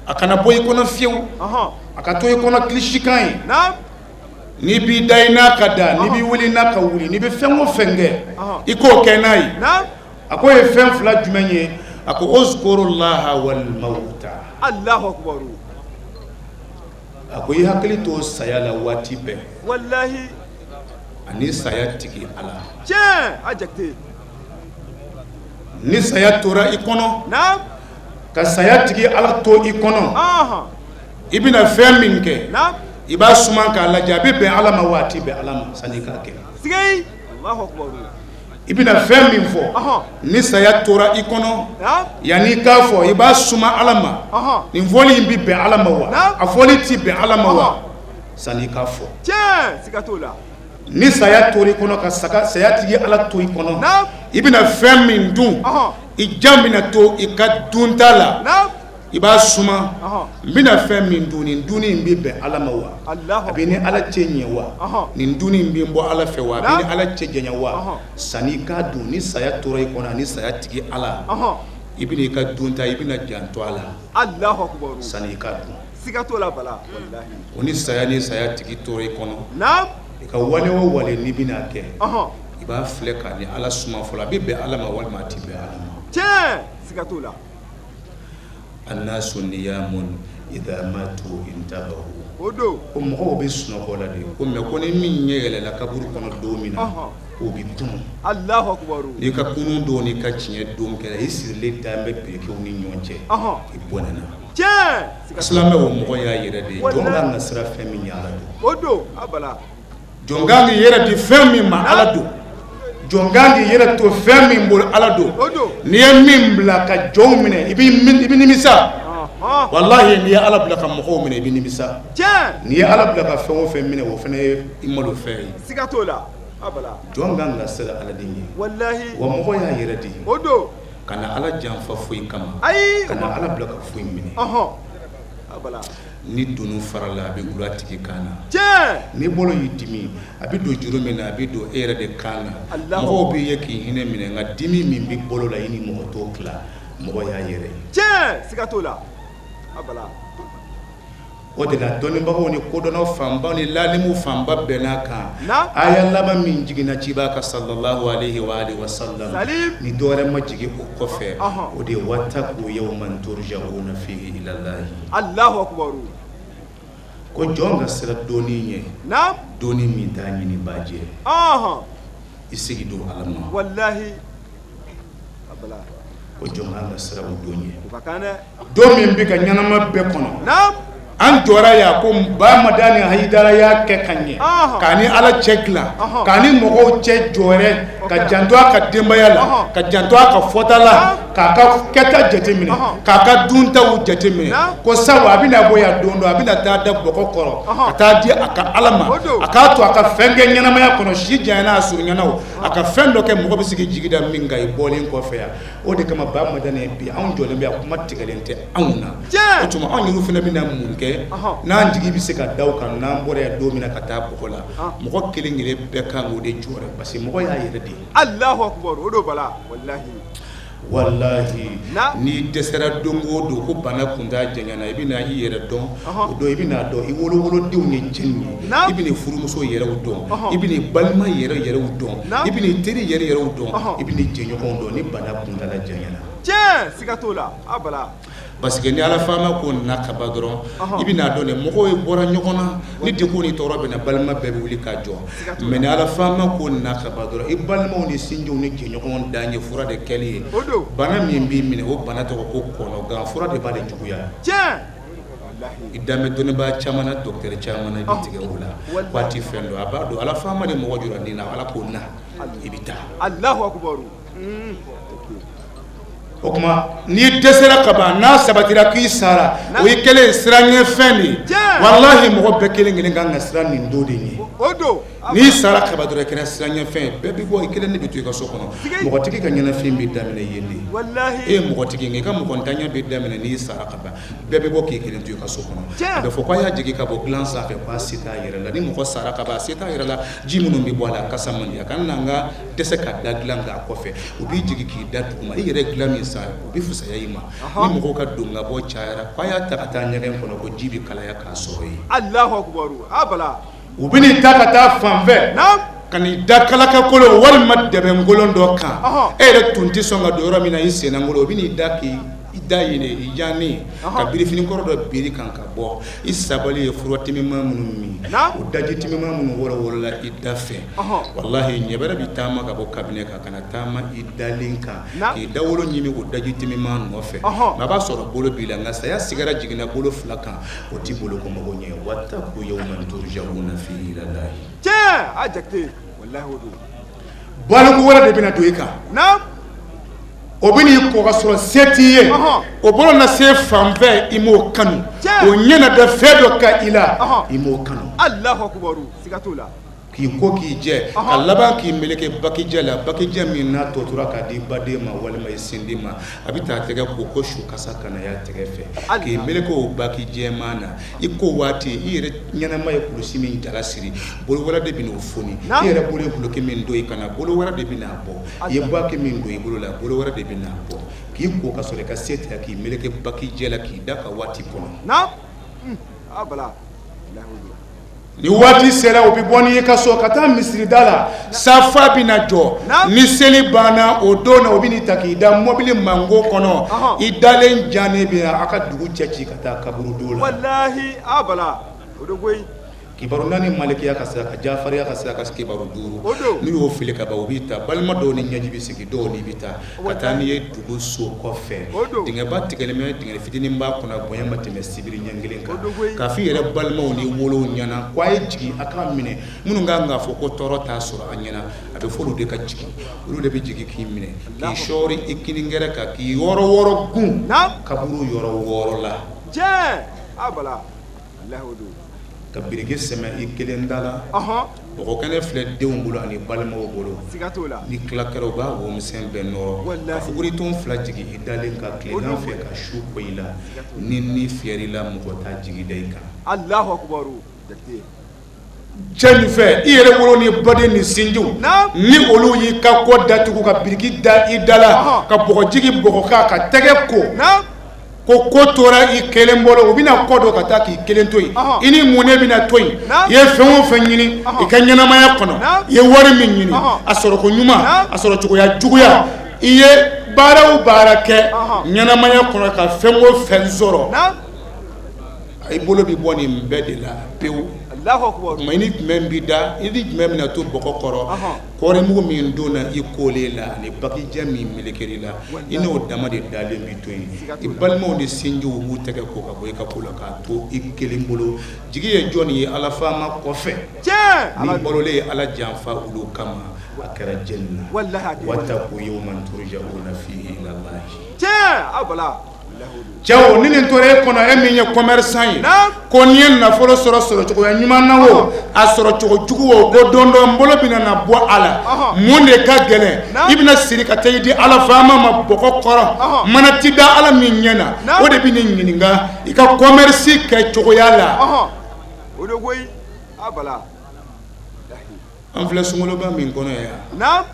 Speaker 5: a kana bɔ i kɔnɔ fiyewu
Speaker 6: ɔhɔn,
Speaker 5: a ka to i kɔnɔ kilisikan ye
Speaker 6: naam,
Speaker 5: n'i b'i da i n'a ka da n'i b'i wuli n'a ka wuli n'i bɛ fɛn o fɛn kɛ
Speaker 6: Ɔhɔn.
Speaker 5: i k'o kɛ n'a ye
Speaker 6: naam,
Speaker 5: a k'o ye fɛn fila jumɛn ye a ko uzkurullaha wal mauta
Speaker 6: Allahu akibaru,
Speaker 5: A ko i hakili to saya la waati bɛɛ.
Speaker 6: Walahi.
Speaker 5: Ani saya tigi Ala.
Speaker 6: Tiɲɛ, a Jakite.
Speaker 5: Ni saya tora i kɔnɔ.
Speaker 6: Naam.
Speaker 5: Ka saya tigi Ala to i kɔnɔ.
Speaker 6: Ɔnhɔn.
Speaker 5: I bɛna fɛn min kɛ.
Speaker 6: Naam.
Speaker 5: I b'a suma k'a lajɛ a bɛ bɛn Ala ma wa a tɛ bɛn Ala ma sanni i k'a kɛ.
Speaker 6: Sigei. Alahu akibaru.
Speaker 5: I bɛna fɛn min fɔ.
Speaker 6: Ɔhɔn.
Speaker 5: Ni saya tora i kɔnɔ.
Speaker 6: Naam.
Speaker 5: Yanni i k'a fɔ i b'a suma Ala ma.
Speaker 6: Ɔhɔn.
Speaker 5: Nin fɔli in bɛ bɛn Ala ma wa?
Speaker 6: Naam.
Speaker 5: A fɔli tɛ bɛn Ala ma wa?
Speaker 6: Ɔhɔn.
Speaker 5: Sanni i k'a fɔ.
Speaker 6: Tiɲɛ, siga t'o la.
Speaker 5: Ni saya tora i kɔnɔ ka saya tigi Ala to i kɔnɔ.
Speaker 6: Naam.
Speaker 5: I bɛna fɛn min dun.
Speaker 6: Ɔhɔn.
Speaker 5: I jan bɛna to i ka dunta la.
Speaker 6: Naam.
Speaker 5: I b'a suma
Speaker 6: Ɔhɔn.
Speaker 5: n bɛna fɛn min dun nin dunni in bɛ bɛn Ala ma wa?
Speaker 6: Alahu
Speaker 5: A bɛ ni Ala cɛ ɲɛ wa?
Speaker 6: Ɔhɔn.
Speaker 5: Nin dunni in bɛ n bɔ Ala fɛ wa? A bɛ ni
Speaker 6: Naam.
Speaker 5: Ala cɛ janya wa?
Speaker 6: Ɔhɔn.
Speaker 5: Sanni i k'a dun ni saya tora i kɔnɔ ani saya tigi Ala.
Speaker 6: Ɔhɔn.
Speaker 5: I bɛna i ka dunta i bɛna janto a la.
Speaker 6: Alahu akibaru.
Speaker 5: Sanni i k'a dun.
Speaker 6: Siga t'o la Bala. Walahi.
Speaker 5: O ni saya tigi tora i kɔnɔ.
Speaker 6: Naam.
Speaker 5: I ka wale o wale n'i bɛna kɛ.
Speaker 6: Ɔhɔn.
Speaker 5: I b'a filɛ k'a ni Ala suma fɔlɔ a bɛ bɛn Ala ma walima a tɛ bɛn Ala ma.
Speaker 6: Tiɲɛ, siga t'o la.
Speaker 5: Annasu niyamun idha matu intabahu.
Speaker 6: O don.
Speaker 5: Ko mɔgɔw bɛ sunɔgɔ la de ko mais ko ni min ɲɛ yɛlɛla kaburu kɔnɔ don min na.
Speaker 6: Ɔhɔn.
Speaker 5: K'o bɛ kunun.
Speaker 6: Alahu akibaru.
Speaker 5: N'i ka kunun don n'i ka tiɲɛ don kɛra i sirilen dalen bɛ berekew ni ɲɔgɔn cɛ.
Speaker 6: Ɔhɔn.
Speaker 5: I bɔnɛna.
Speaker 6: Tiɲɛ, siga t'o la.
Speaker 5: Silamɛ o mɔgɔ y'a yɛrɛ de ye.
Speaker 6: Walahi.
Speaker 5: Jɔn kan ka siran fɛn min ɲɛ Ala don.
Speaker 6: O don, a Bala.
Speaker 5: Jɔn kan k'i yɛrɛ di fɛn min ma Ala don. Jɔn kan k'i yɛrɛ to fɛn min bolo Ala don.
Speaker 6: O don.
Speaker 5: N'i ye min bila ka jɔnw minɛ i bɛ nimisa.
Speaker 6: Ɔhɔn.
Speaker 5: Walahi n'i ye Ala bila ka mɔgɔw minɛ i bɛ nimisa.
Speaker 6: Tiɲɛ.
Speaker 5: N'i ye Ala bila ka fɛn o fɛn minɛ o fana ye i malo fɛn ye.
Speaker 6: Siga t'o la, a Bala.
Speaker 5: Jɔn kan ka siran Ala de ɲɛ.
Speaker 6: Walahi.
Speaker 5: Wa mɔgɔ y'a yɛrɛ de ye.
Speaker 6: O don.
Speaker 5: Kana Ala janfa foyi kama.
Speaker 6: Ayi.
Speaker 5: Kana Ala bila ka foyi minɛ.
Speaker 6: Ɔhɔn. A Bala.
Speaker 5: Ni dunun farala a bɛ gulon a tigi kan na.
Speaker 6: Tiɲɛ.
Speaker 5: Ni bolo y'i dimi a bɛ don juru min na a bɛ don e yɛrɛ de kan na.
Speaker 6: Alahu.
Speaker 5: Mɔgɔw b'i ye k'i hinɛ minɛ nka dimi min bɛ bolo la i ni mɔgɔ t'o tila mɔgɔ y'a yɛrɛ ye.
Speaker 6: Tiɲɛ, siga t'o la. A Bala.
Speaker 5: O de la dɔnnibagaw ni kodɔnnaw fanba ni lalimu fanba bɛnn'a kan.
Speaker 6: Naam.
Speaker 5: Aya laban min jiginna ciba kan sallallahu alayhi wa alihi wa sallam.
Speaker 6: Salim.
Speaker 5: Ni dɔwɛrɛ ma jigin o kɔfɛ.
Speaker 6: Ɔhɔn.
Speaker 5: O de ye wattaqu yawman turja'una fihi ila Allahi.
Speaker 6: Alahu akibaru.
Speaker 5: Ko jɔn ka siran donni ɲɛ.
Speaker 6: Naam.
Speaker 5: Donni min t'a ɲini bajɛ.
Speaker 6: Ɔhɔn.
Speaker 5: I sigi don Ala ma.
Speaker 6: Walahi. A Bala.
Speaker 5: Ko jɔn kan ka siran o don ɲɛ.
Speaker 6: O ka kan dɛ.
Speaker 5: Don min bɛ ka ɲɛnama bɛɛ kɔnɔ.
Speaker 6: Naam.
Speaker 5: An jɔra yan ko Ba Madani Hayidara y'a kɛ ka ɲɛ
Speaker 6: Ɔhɔn.
Speaker 5: k'a ni Ala cɛ dilan
Speaker 6: Ɔhɔn.
Speaker 5: k'a ni mɔgɔw cɛ jɔyɔrɔ ka
Speaker 6: kɛra.
Speaker 5: janto a ka denbaya la
Speaker 6: Ɔhɔn.
Speaker 5: ka janto a ka fɔta la
Speaker 6: Naam.
Speaker 5: k'a ka kɛta jateminɛ
Speaker 6: Ɔhɔn.
Speaker 5: k'a ka duntaw jateminɛ
Speaker 6: Naam.
Speaker 5: ko sabu a bɛna bɔ yan don dɔ a bɛna taa da bɔgɔ kɔrɔ
Speaker 6: Ɔhɔn.
Speaker 5: ka taa di a ka Ala ma
Speaker 6: O don.
Speaker 5: a k'a to a ka fɛn kɛ ɲɛnamaya kɔnɔ si janyana a surunyana o a ka fɛn dɔ kɛ mɔgɔ bɛ se k'i jigi da min kan i bɔlen kɔfɛ yan o de kama Ba Madani bi anw jɔlen bɛ yan kuma tigɛlen tɛ anw na
Speaker 6: Tiɲɛ.
Speaker 5: o tuma anw yɛrɛ fana bɛna mun kɛ
Speaker 6: Ɔhɔn.
Speaker 5: n'an jigi bɛ se ka da o kan n'an bɔra yan don min na ka taa bɔgɔ la mɔgɔ kelen kelen bɛɛ kan k'o de jɔrɔ parce que mɔgɔ y'a yɛrɛ de ye.
Speaker 6: Alahu akibaru. O don Bala. Walahi.
Speaker 5: Walahi
Speaker 6: Naam.
Speaker 5: n'i dɛsɛra don o don ko bana kuntaa janyana i bɛna i yɛrɛ dɔn
Speaker 6: Ɔhɔn.
Speaker 5: o don i bɛna dɔn i wolowolodenw ye jɔni ye
Speaker 6: Naam.
Speaker 5: i bɛna i furumuso yɛrɛw dɔn
Speaker 6: Ɔhɔn.
Speaker 5: i bɛna i balima yɛrɛ yɛrɛw dɔn
Speaker 6: Naam.
Speaker 5: i bɛna i teri yɛrɛ yɛrɛw dɔn
Speaker 6: Ɔhɔn.
Speaker 5: i bɛna i jɛɲɔgɔnw dɔn ni bana kuntaala janyana.
Speaker 6: Tiɲɛ, siga t'o la. A Bala.
Speaker 5: Parce que ni Ala faama ko na ka ban dɔrɔn
Speaker 6: Ɔhɔn.
Speaker 5: i bɛna dɔn de mɔgɔw ye bɔra ɲɔgɔn na ni degun ni tɔɔrɔ bɛ na balima bɛɛ bɛ wuli ka jɔ mais ni Ala faama ko na ka ban dɔrɔn i balimaw ni sinjiw ni jɛɲɔgɔnw dan ye fura de kɛli ye
Speaker 6: O don.
Speaker 5: bana min b'i minɛ o bana tɔgɔ ko kɔnɔgan fura de b'ale juguya
Speaker 6: Tiɲɛ. Walahi.
Speaker 5: i danbɛ dɔnnibaa caman na docteur caman na i bɛ tigɛ o la waati fɛn dɔ a b'a dɔn Ala faama de mɔgɔ jɔra nin na Ala ko na i bɛ taa
Speaker 6: Alahu akibaru.
Speaker 5: O tuma n'i dɛsɛra ka ban n'a sabatira k'i sara o y'i kɛlen ye siranɲɛfɛn de ye
Speaker 6: Tiɲɛ.
Speaker 5: walahi mɔgɔ bɛɛ kelen kelen kan ka siran nin don de ɲɛ
Speaker 6: O don.
Speaker 5: N'i sara kaban dɔrɔn i kɛra siranɲɛfɛn ye bɛɛ bɛ bɔ i kelen de bɛ to i ka so kɔnɔ mɔgɔtigi ka ɲɛnafin bɛ daminɛ yen de
Speaker 6: Walahi.
Speaker 5: e ye mɔgɔtigi nka i ka mɔgɔntanya bɛ daminɛ n'i sara ka ban bɛɛ bɛ bɔ k'i kelen to i ka so kɔnɔ
Speaker 6: Tiɲɛ.
Speaker 5: a bɛ fɔ k'a y'a jigin ka bɔ dilan sanfɛ k'a se t'a yɛrɛ la ni mɔgɔ sara ka ban a se t'a yɛrɛ la ji minnu bɛ bɔ a la a kasa man di a kana n'an ka dɛsɛ ka da dilan k'a kɔfɛ u b'i jigin k'i da duguma i yɛrɛ dilan min san o bɛ fisaya i ma ni mɔgɔw ka don ka bɔ cayara k'a y'a ta ka taa ɲɛgɛn kɔnɔ ko ji bɛ kalaya k'a sɔrɔ yen
Speaker 6: Alahu akibaru. A Bala.
Speaker 5: u bɛn'i ta ka taa fanfɛ
Speaker 6: Naam.
Speaker 5: ka n'i da kalakakolon walima dɛbɛnkolon dɔ kan
Speaker 6: Ɔhɔn.
Speaker 5: e yɛrɛ tun tɛ sɔn ka don yɔrɔ min na i sennankolon u bɛn'i da k'i i da yɛlɛ i jannen ka birifini kɔrɔ dɔ biri kan ka bɔ i sabali ye fura timima minnu min o daji timima minnu wɔrɔwɔrɔla i da fɛ, walahi ɲɛbɛrɛ bɛ taama ka bɔ kabinɛ kan ka na taama i dalen kan k'i dawolo ɲimi o daji timima nɔfɛ, nka a b'a sɔrɔ bolo b'i la, nka saya sigara jiginna bolo fila kan, o t'i bolo ko mago ɲɛ. Wataku yawman turjauna fihi ilallahi.
Speaker 6: Tiɲɛ a Jakite, walahi o don.
Speaker 5: Baliku wɛrɛ de bɛna don i kan. O bɛ n'i ko ka sɔrɔ se t'i ye, o bolo na se fan fɛ, i m'o kanu, o ɲɛ na da fɛn dɔ kan i la, i m'o kanu.
Speaker 6: Alahu akubaru, siga t'o la.
Speaker 5: K'i ko k'i jɛ, ka laban k'i meleke bakijɛ la, bakijɛ min n'a tɔ tora k'a di baden ma walima i sindi ma, a bɛ taa tɛgɛ ko ko su kasa kana y'a tɛgɛ fɛ, k'i meleke o baki jɛman na. I ko waati i yɛrɛ ɲɛnama ye kulusi min jala siri, bolo wɛrɛ de bɛn'o foni. I yɛrɛ bolo ye duloki min don i kan na, bolo wɛrɛ de bɛn'a bɔ. I ye baki min don i bolo la, bolo wɛrɛ de bɛn'a bɔ. K'i ko ka sɔrɔ i ka se tɛ, k'i meleke bakijɛ la, k'i da ka waati kɔnɔ. Ni waati sera, u bɛ bɔ n'i ka so ka taa misirida la, safa bɛna jɔ. Ni seli banna o don na, u bɛn'i ta k'i da mɔbili mango kɔnɔ, i dalen jannen bɛ a ka dugu cɛ ci ka taa kaburudo la.
Speaker 6: Walahi a bala, o don koyi.
Speaker 5: Kibaru naani malikiya ka sira kan, jafariya ka sira kan, kibaru duuru. N'u y'o fili ka ban, u b'i ta. Balima dɔw ni ɲɛji bɛ sigi, dɔw ni bɛ taa ka taa n'i ye dugu so kɔfɛ. Dingɛba tigɛlen bɛ, dingɛ fitinin b'a kɔnɔ, bonya ma tɛmɛ sibiri ɲɛ kelen kan. K'a f'i yɛrɛ balimaw ni wolow ɲɛna ko a ye jigin a k'a minɛ. Minnu kan k'a fɔ ko tɔɔrɔ t'a sɔrɔ a ɲɛna, a bɛ fɔ olu de ka jigin. Olu de bɛ jigin k'i minɛ, k'i sɔɔri i kininkɛrɛ kan, k'i yɔrɔ wɔɔrɔ gun kaburu yɔrɔ wɔɔrɔ la. Ka biriki sɛmɛ i kelen da la, bɔgɔ kɛnɛ filɛ denw bolo ani balimaw bolo. Ni tila kɛra, u b'a womisɛn bɛɛ nɔrɔ ka fuguriton fila jigin i dalen kan tilegan fɛ ka su ko i la. Ni ni fiyɛr'i la, mɔgɔ t'a jigi da i kan. Cɛ nin fɛ, i yɛrɛ wolo ni baden ni sinjiw, ni olu y'i ka kɔ datugu ka biriki da i da la, ka bɔgɔ jigin bɔgɔ kan, ka tɛgɛ ko ko ko tora i kelen bolo, u bɛna kɔ don ka taa k'i kelen to yen. I ni mun ne bɛna to yen? I ye fɛn o fɛn ɲini i ka ɲɛnamaya kɔnɔ, i ye wari min ɲini, a sɔrɔko ɲuman, a sɔrɔ cogoya juguya, i ye baara o baara kɛ ɲɛnamaya kɔnɔ ka fɛn o fɛn sɔrɔ, i bolo bɛ bɔ nin bɛɛ de la pewu. Tuma i ni jumɛn bɛ da, i ni jumɛn bɛna to bɔgɔ kɔrɔ? Kɔɔrimugu min donna i kolen la ani bakijɛ min melekera i la, i n'o dama de dalen bɛ to yen. I balimaw ni sinjiw b'u tɛgɛ ko ka bɔ i ka ko la k'a to i kelen bolo. Jigi ye jɔni ye Ala faama kɔfɛ? N'i balolen ye Ala janfa olu kama, a kɛra jɛni na. Wataku yawman turjauna fihi ilallahi. Cɛw, ni nin tora e kɔnɔ, e min ye commerçant ye, ko n'i ye nafolo sɔrɔ sɔrɔcogoya ɲuman na o, a sɔrɔcogo jugu o, ko don dɔ n bolo bɛna na bɔ a la, mun de ka gɛlɛn? I bɛna siri ka taa i di Ala faama ma bɔgɔ kɔrɔ, mana ti da Ala min ɲɛ na, o de bɛ n'i ɲininka i ka commerce kɛ cogoya la. An filɛ sunkaloba min kɔnɔ yan,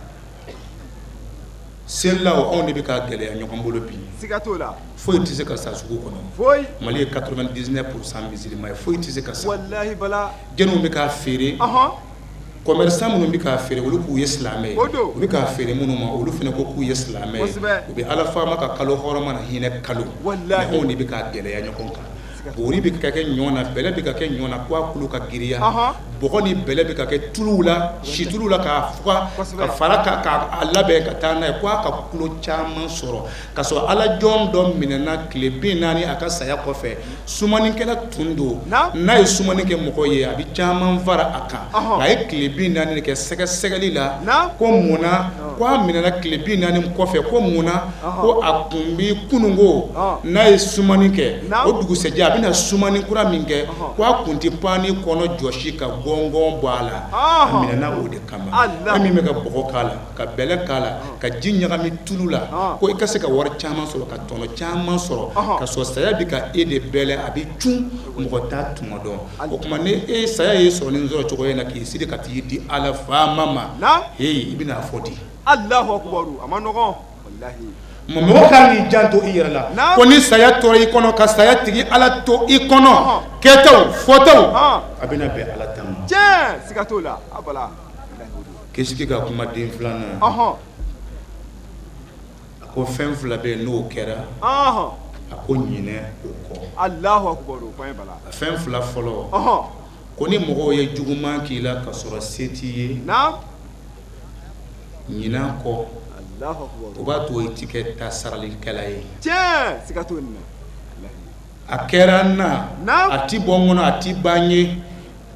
Speaker 5: selilaw, anw de bɛ k'a gɛlɛya ɲɔgɔn bolo bi.
Speaker 6: Siga t'o la.
Speaker 5: Foyi tɛ se ka san sugu kɔnɔ.
Speaker 6: Foyi.
Speaker 5: Mali ye 99% musulman ye, foyi tɛ se ka san.
Speaker 6: Walahi bala.
Speaker 5: Jɔnniw bɛ k'a feere? Commerçant minnu bɛ k'a feere, olu k'u ye silamɛ ye.
Speaker 6: O don.
Speaker 5: U bɛ k'a feere minnu ma, olu fana ko k'u ye silamɛ ye.
Speaker 6: Kosɛbɛ.
Speaker 5: U bɛ Ala faama ka kalo hɔrɔma na hinɛ kalo.
Speaker 6: Walahi.
Speaker 5: Mais anw de bɛ k'a gɛlɛya ɲɔgɔn kan. Buguri bɛ ka kɛ ɲɔ na, bɛlɛ bɛ ka kɛ ɲɔ na k'a kolo ka girinya. Bɔgɔ ni bɛlɛ bɛ ka kɛ tuluw la, situluw la, k'a fuga ka fara k'a labɛn ka taa n'a ye k'a ka kilo caman sɔrɔ, ka sɔrɔ Ala jɔn dɔ minɛna tile 40 a ka saya kɔfɛ. Sumanikɛla tun don, n'a ye sumani kɛ mɔgɔ ye, a bɛ caman fara a kan. A ye tile 40 de kɛ sɛgɛsɛgɛli la ko mun na ko a minɛna tile 40 kɔfɛ, ko mun na ko a tun bɛ kununko n'a ye sumani kɛ, o dugusɛjɛ a bɛna sumani kura min kɛ, ko a tun tɛ paani kɔnɔ jɔsi ka gɔngɔn bɔ a la. A minɛna o de kama. E min bɛ ka bɔgɔ k'a la, ka bɛlɛ k'a la, ka ji ɲagami tulu la, ko i ka se ka wari caman sɔrɔ, ka tɔnɔ caman sɔrɔ, ka sɔrɔ saya bɛ ka e de bɛlɛn, a bɛ cun, mɔgɔ t'a tuma dɔn. O tuma ni e saya ye sɔrɔ nin sɔrɔ cogo in na, k'i siri ka t'i di Ala faama ma, heyi, i bɛna a fɔ di?
Speaker 6: Alahu akubaru, a ma nɔgɔn walahi.
Speaker 5: Mɔgɔ kan k'i janto i yɛrɛ la ko ni saya tora i kɔnɔ, ka saya tigi Ala to i kɔnɔ, kɛtaw fɔtaw, a bɛna bɛn Ala ta ma.
Speaker 6: Tiɲɛ, siga t'o la, abala.
Speaker 5: Kesigi ka kuma den filanan, a A ko fɛn fila bɛ yen, n'o kɛra, a ko ɲinɛ o kɔ.
Speaker 6: Alahu akubaru, point bala.
Speaker 5: A fɛn fila fɔlɔ, ko ni mɔgɔw ye juguman k'i la ka sɔrɔ se t'i ye, ɲinɛ kɔ, o b'a to i ti kɛ ta saralikɛla ye.
Speaker 6: Tiɲɛ, siga t'o nin na.
Speaker 5: A kɛra n na, a ti bɔ n kɔnɔ, a ti ban ye,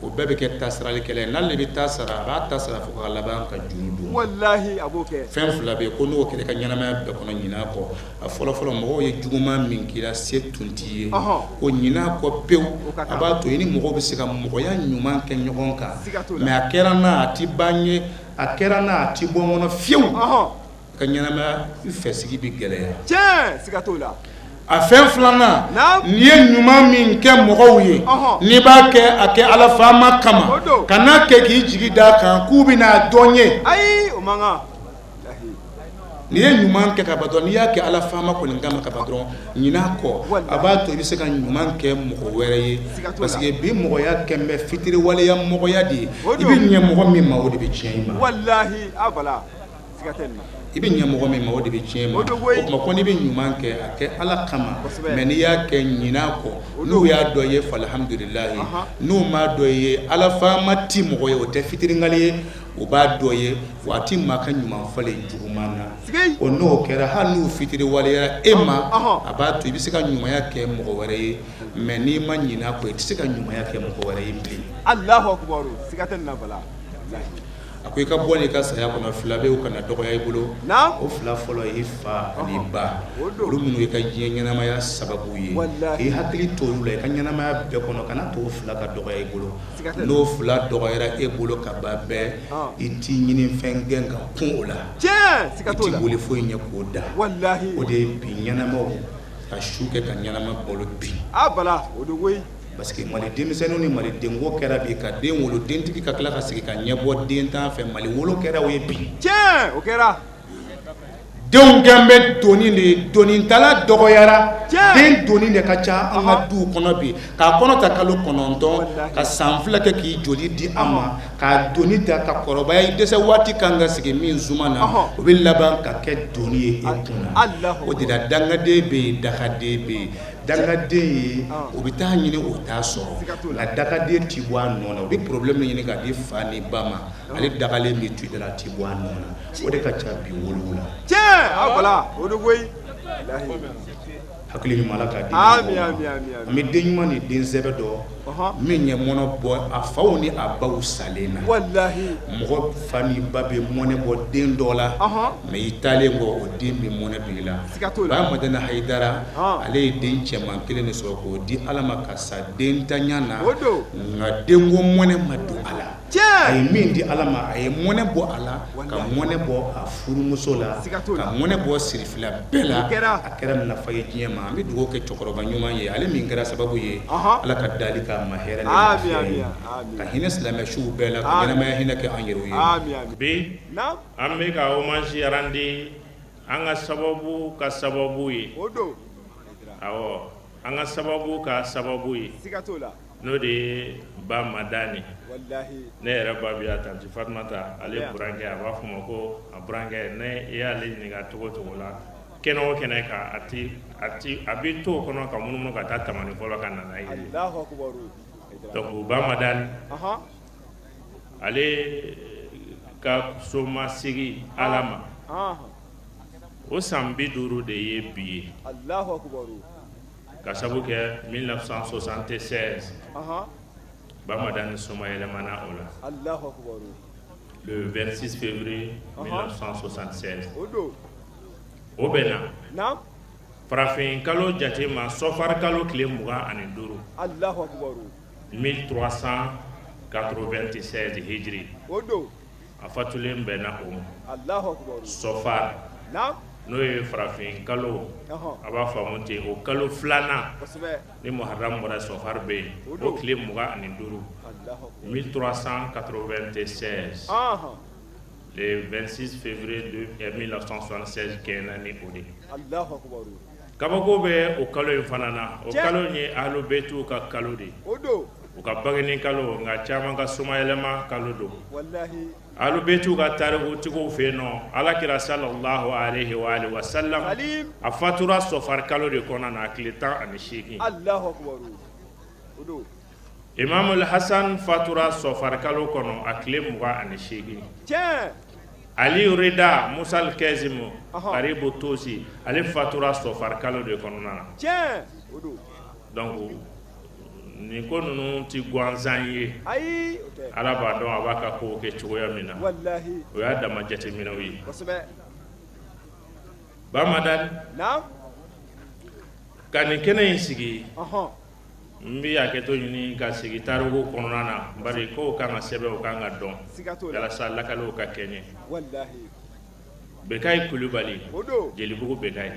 Speaker 5: o bɛɛ bɛ kɛ ta saralikɛla ye. N'ale bɛ ta sara, a b'a ta sara fo ka laban ka juru don.
Speaker 6: Walahi, a b'o kɛ.
Speaker 5: Fɛn fila bɛ yen ko n'o kɛra i ka ɲɛnamaya bɛɛ kɔnɔ, ɲinɛ kɔ. A fɔlɔfɔlɔ, mɔgɔw ye juguman min k'i la, se tun t'i ye, ko ɲinɛ kɔ pewu, a b'a to i ni mɔgɔw bɛ se ka mɔgɔya ɲuman kɛ ɲɔgɔn kan. Mais a kɛra n na, a ti ban ye, a kɛra n na, a ti bɔ n kɔnɔ fiyewu, i ka ɲɛnamaya i fɛsigi bɛ gɛlɛya.
Speaker 6: Tiɲɛ, siga t'o la.
Speaker 5: A fɛn filanan, n'i ye ɲuman min kɛ mɔgɔw ye, n'i b'a kɛ, a kɛ Ala faama kama, kan'a kɛ k'i jigi d'a kan k'u bɛna dɔn ye.
Speaker 6: Ayi, o man kan.
Speaker 5: N'i ye ɲuman kɛ ka ban dɔrɔn, n'i y'a kɛ Ala faama kɔni kama ka ban dɔrɔn, ɲinɛ a kɔ, a b'a to i bɛ se ka ɲuman kɛ mɔgɔ wɛrɛ ye, parce que bi mɔgɔya kɛn bɛ fitiriwaleya mɔgɔya de ye. I bɛ ɲɛ mɔgɔ min ma, o de bɛ tiɲɛ i ma.
Speaker 6: Walahi, a bala, siga tɛ nin na.
Speaker 5: I bɛ ɲɛ mɔgɔ min ma, o de bɛ tiɲɛ i ma. O tuma ko n'i bɛ ɲuman kɛ, a kɛ Ala kama, mais n'i y'a kɛ, ɲinɛ a kɔ. N'u y'a dɔn i ye, falhamdulilahi, n'u m'a dɔn i ye, Ala faama ti mɔgɔ ye, o tɛ fitirinkali ye, o b'a dɔn ye, wa a ti maa ka ɲuman falen juguman na. O n'o kɛra, hali n'u fitiriwaleyara e ma, a b'a to i bɛ se ka ɲumanya kɛ mɔgɔ wɛrɛ ye. Mais n'i ma ɲinɛ a kɔ, i tɛ se ka ɲumanya kɛ mɔgɔ wɛrɛ ye bilen.
Speaker 6: Alahu akubaru, siga tɛ nin na bala.
Speaker 5: A ko i ka bɔ n'i ka saya kɔnɔ, fila bɛ, o kana dɔgɔya i bolo. O fila fɔlɔ ye i fa ani ba, olu minnu i ka diɲɛ ɲɛnamaya sababu ye, k'i hakili to olu la i ka ɲɛnamaya bɛɛ kɔnɔ. Kana to o fila ka dɔgɔya i bolo. N'o fila dɔgɔyara e bolo ka ban bɛɛ, i t'i ɲini fɛn gɛn ka kun o la, i t'i boli foyi ɲɛ k'o da. O de ye bi ɲɛnamaw ka su kɛ ka ɲɛnama balo bi. Parce que Mali denmisɛnninw ni Mali denko kɛra bi ka den wolo, dentigi ka tila ka sigi ka ɲɛbɔ den tan fɛ. Mali wolo kɛra o ye bi.
Speaker 6: Tiɲɛ, o kɛra.
Speaker 5: Denw kɛn bɛ doni de ye, donitala dɔgɔyara, den doni de ka ca an ka duw kɔnɔ bi. K'a kɔnɔ ta kalo 9, ka san 2 kɛ k'i joli di a ma, k'a doni ta ka kɔrɔbaya, i dɛsɛ waati kan ka sigi min suma na, o bɛ laban ka kɛ doni ye e kun na. O de la dangaden bɛ yen, dagaden bɛ yen. Dangaden ye, o bɛ taa ɲini, o t'a sɔrɔ, nka dagaden ti bɔ a nɔ na. O bɛ problème ɲini k'a di fa ni ba ma, ale dagalen bɛ to i da la, a ti bɔ a nɔ na. O de ka ca bi wolow la.
Speaker 6: Tiɲɛ, a bala, o de koyi.
Speaker 5: Hakili ɲuman, Ala k'a di mɔgɔw ma. An bɛ den ɲuman ni den sɛbɛ dɔn min ye mɔnɔ bɔ a faw ni a baw salen na.
Speaker 6: Walahi.
Speaker 5: Mɔgɔ fa ni ba bɛ mɔnɛ bɔ den dɔ la, mais i taalen kɔ, o den bɛ mɔnɛ don i la. Ba Madani Hayidara, ale ye den cɛman kelen de sɔrɔ k'o di Ala ma ka sa dentanya na, nka denko mɔnɛ ma don a la. A ye min di Ala ma, a ye mɔnɛ bɔ a la, ka mɔnɛ bɔ a furumuso la, ka mɔnɛ bɔ sirifila bɛɛ la. A kɛra nafa ye diɲɛ ma. An bɛ dugawu kɛ cɛkɔrɔba ɲuman ye, ale min kɛra sababu ye. Ala ka dali k'a ma hɛrɛ ni lafiya ye, ka hinɛ silamɛ suw bɛɛ la, ka ɲɛnamaya hinɛ kɛ an yɛrɛw ye.
Speaker 7: Bi an bɛ ka hommage rendre an ka sababu ka sababu ye, awɔ, an ka sababu ka sababu ye, n'o de ye ba Madani. Ne yɛrɛ ba bɛ yan, tanti Fatumata, ale burankɛ, a b'a fɔ ma ko a burankɛ. Ne i y'ale ɲininka cogo cogo la, kɛnɛ o kɛnɛ kan, a ti a ti a bɛ to o kɔnɔ ka munumunu ka taa tamani fɔlɔ ka na n'a ye. Donc ba Madani, ale ka somasigi Ala ma, o san 50 de ye bi ye, ka sabu kɛ 1976 ba Madani somayɛlɛmana o la, le 26 février 1976. O bɛnna farafin kalo jate ma sɔfari kalo tile 25, 1396 hijiri. A fatulen bɛnna o ma sɔfari, n'o ye farafin kalo, a b'a faamu ten, o kalo filanan ni muharamu bɔra, sɔfari bɛ yen, o tile 25, 1396, le 26 février 1976 kɛɲɛna ni o de ye. Kabako bɛ o kalo in fana na. O kalo in ye ahlubetiw ka kalo de ye. U ka bangeni kalo, nka caman ka somayɛlɛma kalo don. Alubetiw ka tarikutigiw fɛ yen nɔ, ala kira sallallahu alaihi wa alihi wa sallam, a fatura sɔfari kalo de kɔnɔna na, a tile 18. Imamul Hasan fatura sɔfari kalo kɔnɔ, a tile 28. Ali Rida Musal Kɛzimu Karibu Tosi, ale fatura sɔfari kalo de kɔnɔna na. Donc nin ko ninnu tɛ gansan ye. Ala b'a dɔn a b'a ka kow kɛ cogoya min na, o y'a dama jateminɛw ye. Ba Madani, ka nin kɛnɛ in sigi, n bɛ hakɛto ɲini ka sigi tariku kɔnɔna na, bari kow kan ka sɛbɛn, o kan ka dɔn walasa lakaliw ka kɛɲɛ. Bekayi Kulubali, Jelibugu Bekayi,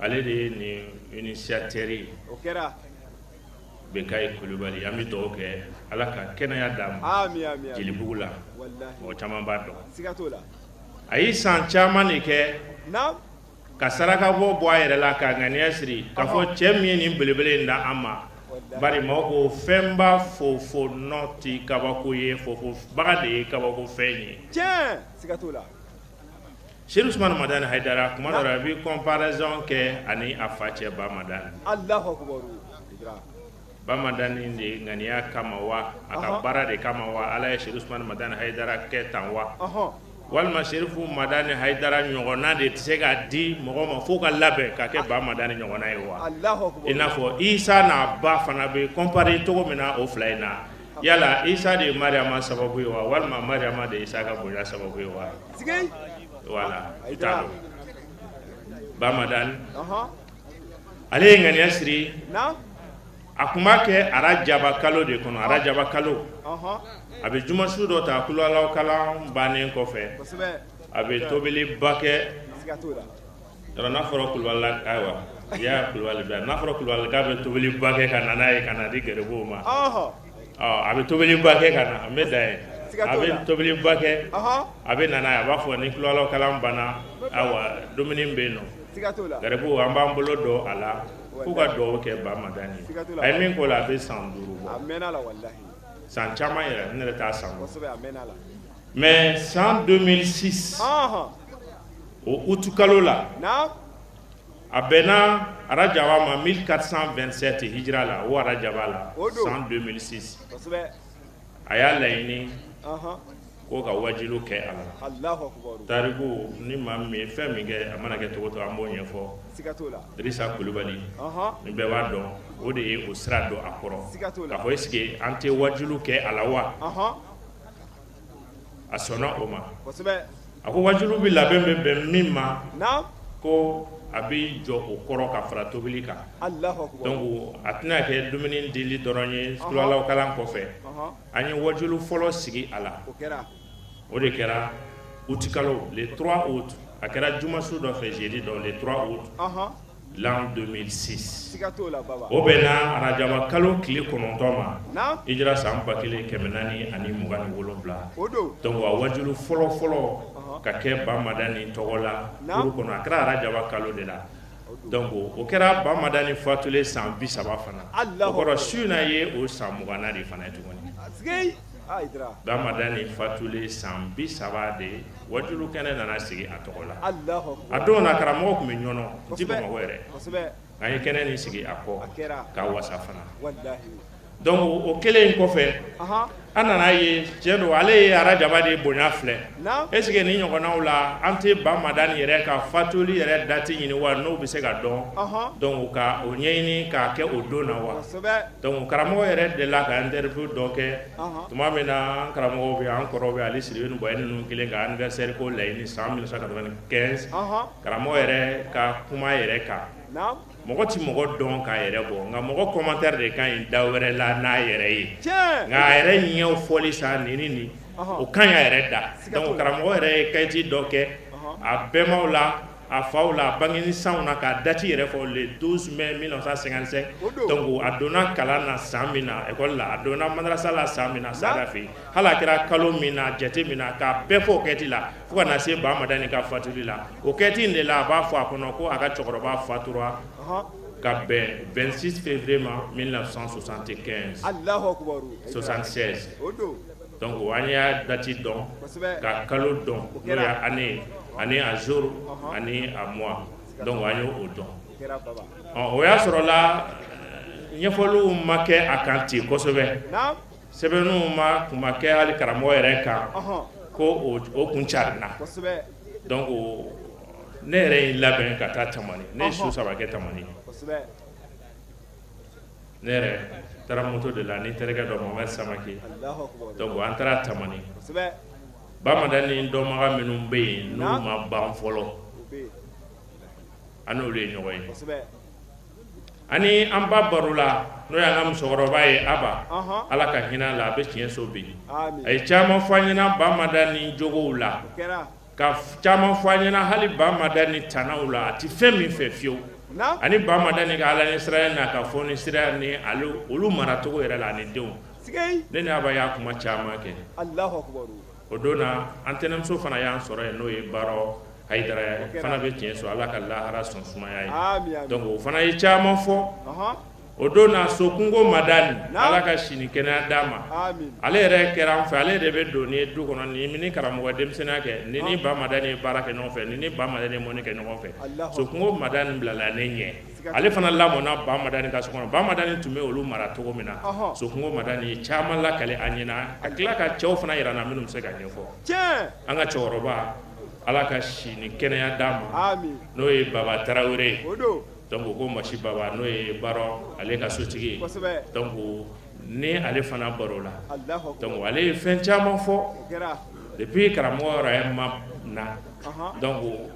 Speaker 7: ale de ye nin initiateur ye. Bekayi Kulubali, an bɛ dugawu kɛ Ala ka kɛnɛya d'a ma. Jelibugu la, mɔgɔ caman b'a dɔn. A ye san caman de kɛ ka saraka bɔ bɔ a yɛrɛ la, ka ŋaniya siri k'a fɔ cɛ min ye nin belebele in da an ma. Bari maaw ko fɛnba fofo nɔ tɛ kabako ye, fofobaga de ye kabako fɛn ye. Serifu Usumani Madani Hayidara, kuma dɔ la a bɛ comparaison kɛ ani a fa cɛ Ba Madani. Ba Madani de ŋaniya kama wa, a ka baara de kama wa, Ala ye Serifu Usumani Madani Hayidara kɛ tan wa, walima Serifu Madani Hayidara ɲɔgɔnna de tɛ se ka di mɔgɔ ma fo ka labɛn ka kɛ Ba Madani ɲɔgɔnna ye wa? I n'a fɔ Isa n'a ba fana bɛ comparer cogo min na o fila in na, yala Isa de ye Mariama sababu ye wa, walima Mariama de ye Isa ka bonya sababu ye wa? Voilà, i t'a dɔn. Ba Madani, ale ye ŋaniya siri, a tun b'a kɛ arajaba kalo de kɔnɔ. Arajaba kalo, a bɛ jumasu dɔ ta kulalaw kalan bannen kɔfɛ, a bɛ tobiliba kɛ. Yɔrɔ n'a fɔra kulubali, ayiwa, i y'a kulubali bila, n'a fɔra kulubali k'a bɛ tobiliba kɛ ka na n'a ye ka na di garibuw ma, a bɛ tobiliba kɛ ka na, n bɛ dan yen. A bɛ tobiliba kɛ, a bɛ na n'a ye, a b'a fɔ ni kulalaw kalan banna, ayiwa, dumuni bɛ yen nɔ, garibuw, an b'an bolo don a la k'u ka dugawu kɛ Ba Madani ye. A ye min k'o la, a bɛ san 5 bɔ, san caman yɛrɛ, ne yɛrɛ t'a san bɔ. Mais san 2006, o août kalo la, a bɛnna arajaba ma 1427 hijira la, o arajaba la, san 2006, a y'a laɲini ko ka wajilu kɛ a la. Tariku ni maa min ye fɛn min kɛ, a mana kɛ cogo o cogo, an b'o ɲɛfɔ. Dirisa Kulubali, ni bɛɛ b'a dɔn, o de ye o sira don a kɔrɔ k'a fɔ est ce que an tɛ wajilu kɛ a la wa? A sɔnna o ma. A ko wajilu bɛ labɛn bɛ bɛn min ma, ko a bɛ jɔ o kɔrɔ ka fara tobili kan. Donc a tɛna kɛ dumuni dili dɔrɔn ye kulalaw kalan kɔfɛ. An ye wajilu fɔlɔ sigi a la, o de kɛra août kalo, le 3 août. A kɛra jumasu dɔ fɛ, jeudi dɔ, le 3 août l'an 2006. O bɛnna arajaba kalo tile 9 ma, hijira san 1427. Donc a wajilu fɔlɔ fɔlɔ ka kɛ Ba Madani tɔgɔ la kuru kɔnɔ, a kɛra arajaba kalo de la. Donc o kɛra Ba Madani fatulen san 30 fana. O kɔrɔ su in na ye o san 20na de fana ye tuguni. Ba Madani fatulen san 30 de, wajulu kɛnɛ nana sigi a tɔgɔ la. A don na, karamɔgɔ tun bɛ Ɲɔnɔ, n ti Bamakɔ yɛrɛ. An ye kɛnɛ nin sigi a kɔ ka wasa fana. Donc o kɛlen in kɔfɛ, an nana ye tiɲɛ don, ale ye arajaba de bonya filɛ. Est ce que ni ɲɔgɔnnaw la, an tɛ Ba Madani yɛrɛ ka fatuli yɛrɛ date ɲini wa, n'o bɛ se ka dɔn? Donc ka o ɲɛɲini k'a kɛ o don na wa? Donc karamɔgɔ yɛrɛ delila ka interview dɔ kɛ tuma min na, an karamɔgɔw bɛ, an kɔrɔw bɛ, Ali Sidibe ni Bɔye ninnu kelen ka anniversaire ko laɲini san 1995. Karamɔgɔ yɛrɛ ka kuma yɛrɛ kan, mɔgɔ tɛ mɔgɔ dɔn k'a yɛrɛ bɔ, nka mɔgɔ commentaire de ka ɲi da wɛrɛ la n'a yɛrɛ ye, nka a yɛrɛ ɲɛw fɔli sa nin ni nin, o ka ɲi a yɛrɛ da. Donc karamɔgɔ yɛrɛ ye kayiti dɔ kɛ a bɛnbaw la, a faw la, a bangeni sanw na, k'a date yɛrɛ fɔ, le 12 mai 1955. Donc a donna kalan na san min na, école la, a donna madrasa la san min na, Sada fɛ yen, hali a kɛra kalo min na, jate min na, k'a bɛɛ fɔ o kɛti la fo ka na se Ba Madani ka fatuli la. O kɛti in de la, a b'a fɔ a kɔnɔ ko a ka cɛkɔrɔba fatura. Ka bɛn 26 février ma 1975.
Speaker 6: Alahu akibaru.
Speaker 7: 76.
Speaker 6: O don.
Speaker 7: Donc an y'a date dɔn.
Speaker 6: Kosɛbɛ.
Speaker 7: Ka kalo dɔn. N'o ye année ani a jour ani a mois. Donc an y'o dɔn.
Speaker 6: O kɛra baba.
Speaker 7: Ɔ, o y'a sɔrɔ la ɲɛfɔliw ma kɛ a kan ten kosɛbɛ.
Speaker 6: Naam.
Speaker 7: Sɛbɛnniw ma tun ma kɛ hali karamɔgɔ yɛrɛ kan. Ko o kun carinna.
Speaker 6: Kosɛbɛ.
Speaker 7: Donc ne yɛrɛ y'i labɛn ka taa Tamani. Ne ye su 3 kɛ Tamani.
Speaker 6: Kosɛbɛ.
Speaker 7: Ne yɛrɛ taara moto de la ni terikɛ dɔ Mohamed Samake.
Speaker 6: Alahu akibaru.
Speaker 7: Donc an taara Tamani.
Speaker 6: Kosɛbɛ.
Speaker 7: Bamadani dɔnbaga minnu bɛ yen n'u ma ban fɔlɔ.
Speaker 6: O bɛ yen.
Speaker 7: An n'olu ye ɲɔgɔn ye.
Speaker 6: Kosɛbɛ.
Speaker 7: Ani an ba barola n'o y'an ka musokɔrɔba ye Aba. Ala ka hinɛ a la, a bɛ tiɲɛ so bi.
Speaker 6: Ami.
Speaker 7: A ye caman fɔ an ɲɛna Bamadani jogow la.
Speaker 6: O kɛra.
Speaker 7: Ka caman fɔ an ɲɛna hali Bamadani tanaw la, a tɛ fɛn min fɛ fiyewu.
Speaker 6: Naam.
Speaker 7: Ani Bamadani ka Ala ɲɛsiranya n'a ka fɔni sira ni ale olu maracogo yɛrɛ la ani denw.
Speaker 6: Sigei.
Speaker 7: Ne ni Aba y'a kuma caman kɛ.
Speaker 6: Alahu akibaru.
Speaker 7: O don na an tɛnɛmuso fana y'an sɔrɔ yen n'o ye Barɔ Hayidara ye. Fana bɛ tiɲɛ so, Ala ka lahara sɔn sumaya ye.
Speaker 6: Ami ami.
Speaker 7: Donc o fana ye caman fɔ. O don na Sokunko Madani, Ala ka sini kɛnɛya d'a ma.
Speaker 6: Ami.
Speaker 7: Ale yɛrɛ kɛra an fɛ, ale de bɛ don ni du kɔnɔ ni ni karamɔgɔ denmisɛnninya kɛ, ni ni Bamadani ye baara kɛ ɲɔgɔn fɛ, ni ni Bamadani ye mɔni kɛ ɲɔgɔn fɛ. Sokunko Madani bilala ne ɲɛ. Ale fana lamɔna Bamadani ka so kɔnɔ. Bamadani tun bɛ olu mara cogo min na, Sokunko Madani ye caman lakale an ɲɛna, ka tila ka cɛw fana yira an na minnu bɛ se ka ɲɛfɔ.
Speaker 6: Tiɲɛ.
Speaker 7: An ka cɛkɔrɔba, Ala ka si ni kɛnɛya d'a ma.
Speaker 6: Ami.
Speaker 7: N'o ye Baba Tarawele ye.
Speaker 6: O don.
Speaker 7: Donc ko Masi Baba n'o ye Barɔ ale ka sotigi ye.
Speaker 6: Kosɛbɛ.
Speaker 7: Donc ni ale fana barola.
Speaker 6: Alahu akibaru.
Speaker 7: Donc ale ye fɛn caman fɔ.
Speaker 6: O kɛra.
Speaker 7: Depuis karamɔgɔ yɛrɛ ma na. Donc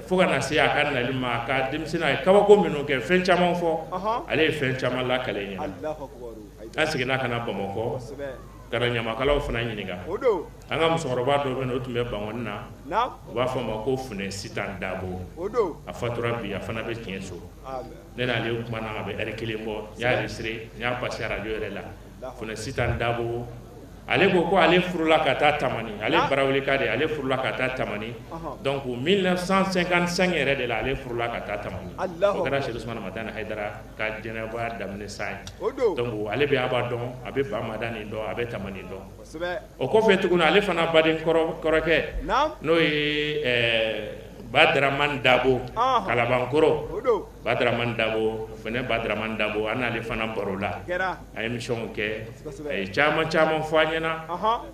Speaker 7: fo ka na se a ka nali ma, a ka denmisɛnnin a ye kabako minnu kɛ, fɛn caman fɔ. Ale ye fɛn caman lakale ɲɛna.
Speaker 6: Alahu akibaru.
Speaker 7: An seginna ka na Bamakɔ.
Speaker 6: Kosɛbɛ.
Speaker 7: Ka na ɲamakalaw fana ɲininka.
Speaker 6: O don.
Speaker 7: An ka musokɔrɔba dɔ bɛ yen, o tun bɛ Bankɔni na.
Speaker 6: Naam.
Speaker 7: U b'a fɔ a ma ko Funɛ Sitan Dabo.
Speaker 6: O don.
Speaker 7: A fatura bi, a fana bɛ tiɲɛ so.
Speaker 6: Amen.
Speaker 7: Ne n'ale kumana a bɛ heure 1 bɔ. N y'a enregistré, n y'a passé radio yɛrɛ la. Funɛ Sitan Dabo. Ale ko ko ale furula ka taa Tamani. Ale Baraweleka de ye, ale furula ka taa Tamani. Donc 1955 yɛrɛ de la ale furula ka taa Tamani.
Speaker 6: Alahu
Speaker 7: O kɛra Sedu Usumana Madani Hayidara ka jɛnɛbaya daminɛ san ye.
Speaker 6: O don.
Speaker 7: Donc ale bɛ Aba dɔn, a bɛ Bamadani dɔn, a bɛ Tamani dɔn.
Speaker 6: Kosɛbɛ.
Speaker 7: O kɔfɛ tuguni ale fana baden kɔrɔkɛ.
Speaker 6: Naam.
Speaker 7: N'o ye Badramani Dabo. Kalabankɔrɔ.
Speaker 6: O don.
Speaker 7: Badramani Dabo, fɛnɛ Badramani Dabo, an n'ale fana barola.
Speaker 6: Kɛra.
Speaker 7: A ye émission kɛ. A ye caman caman fɔ an ɲɛna.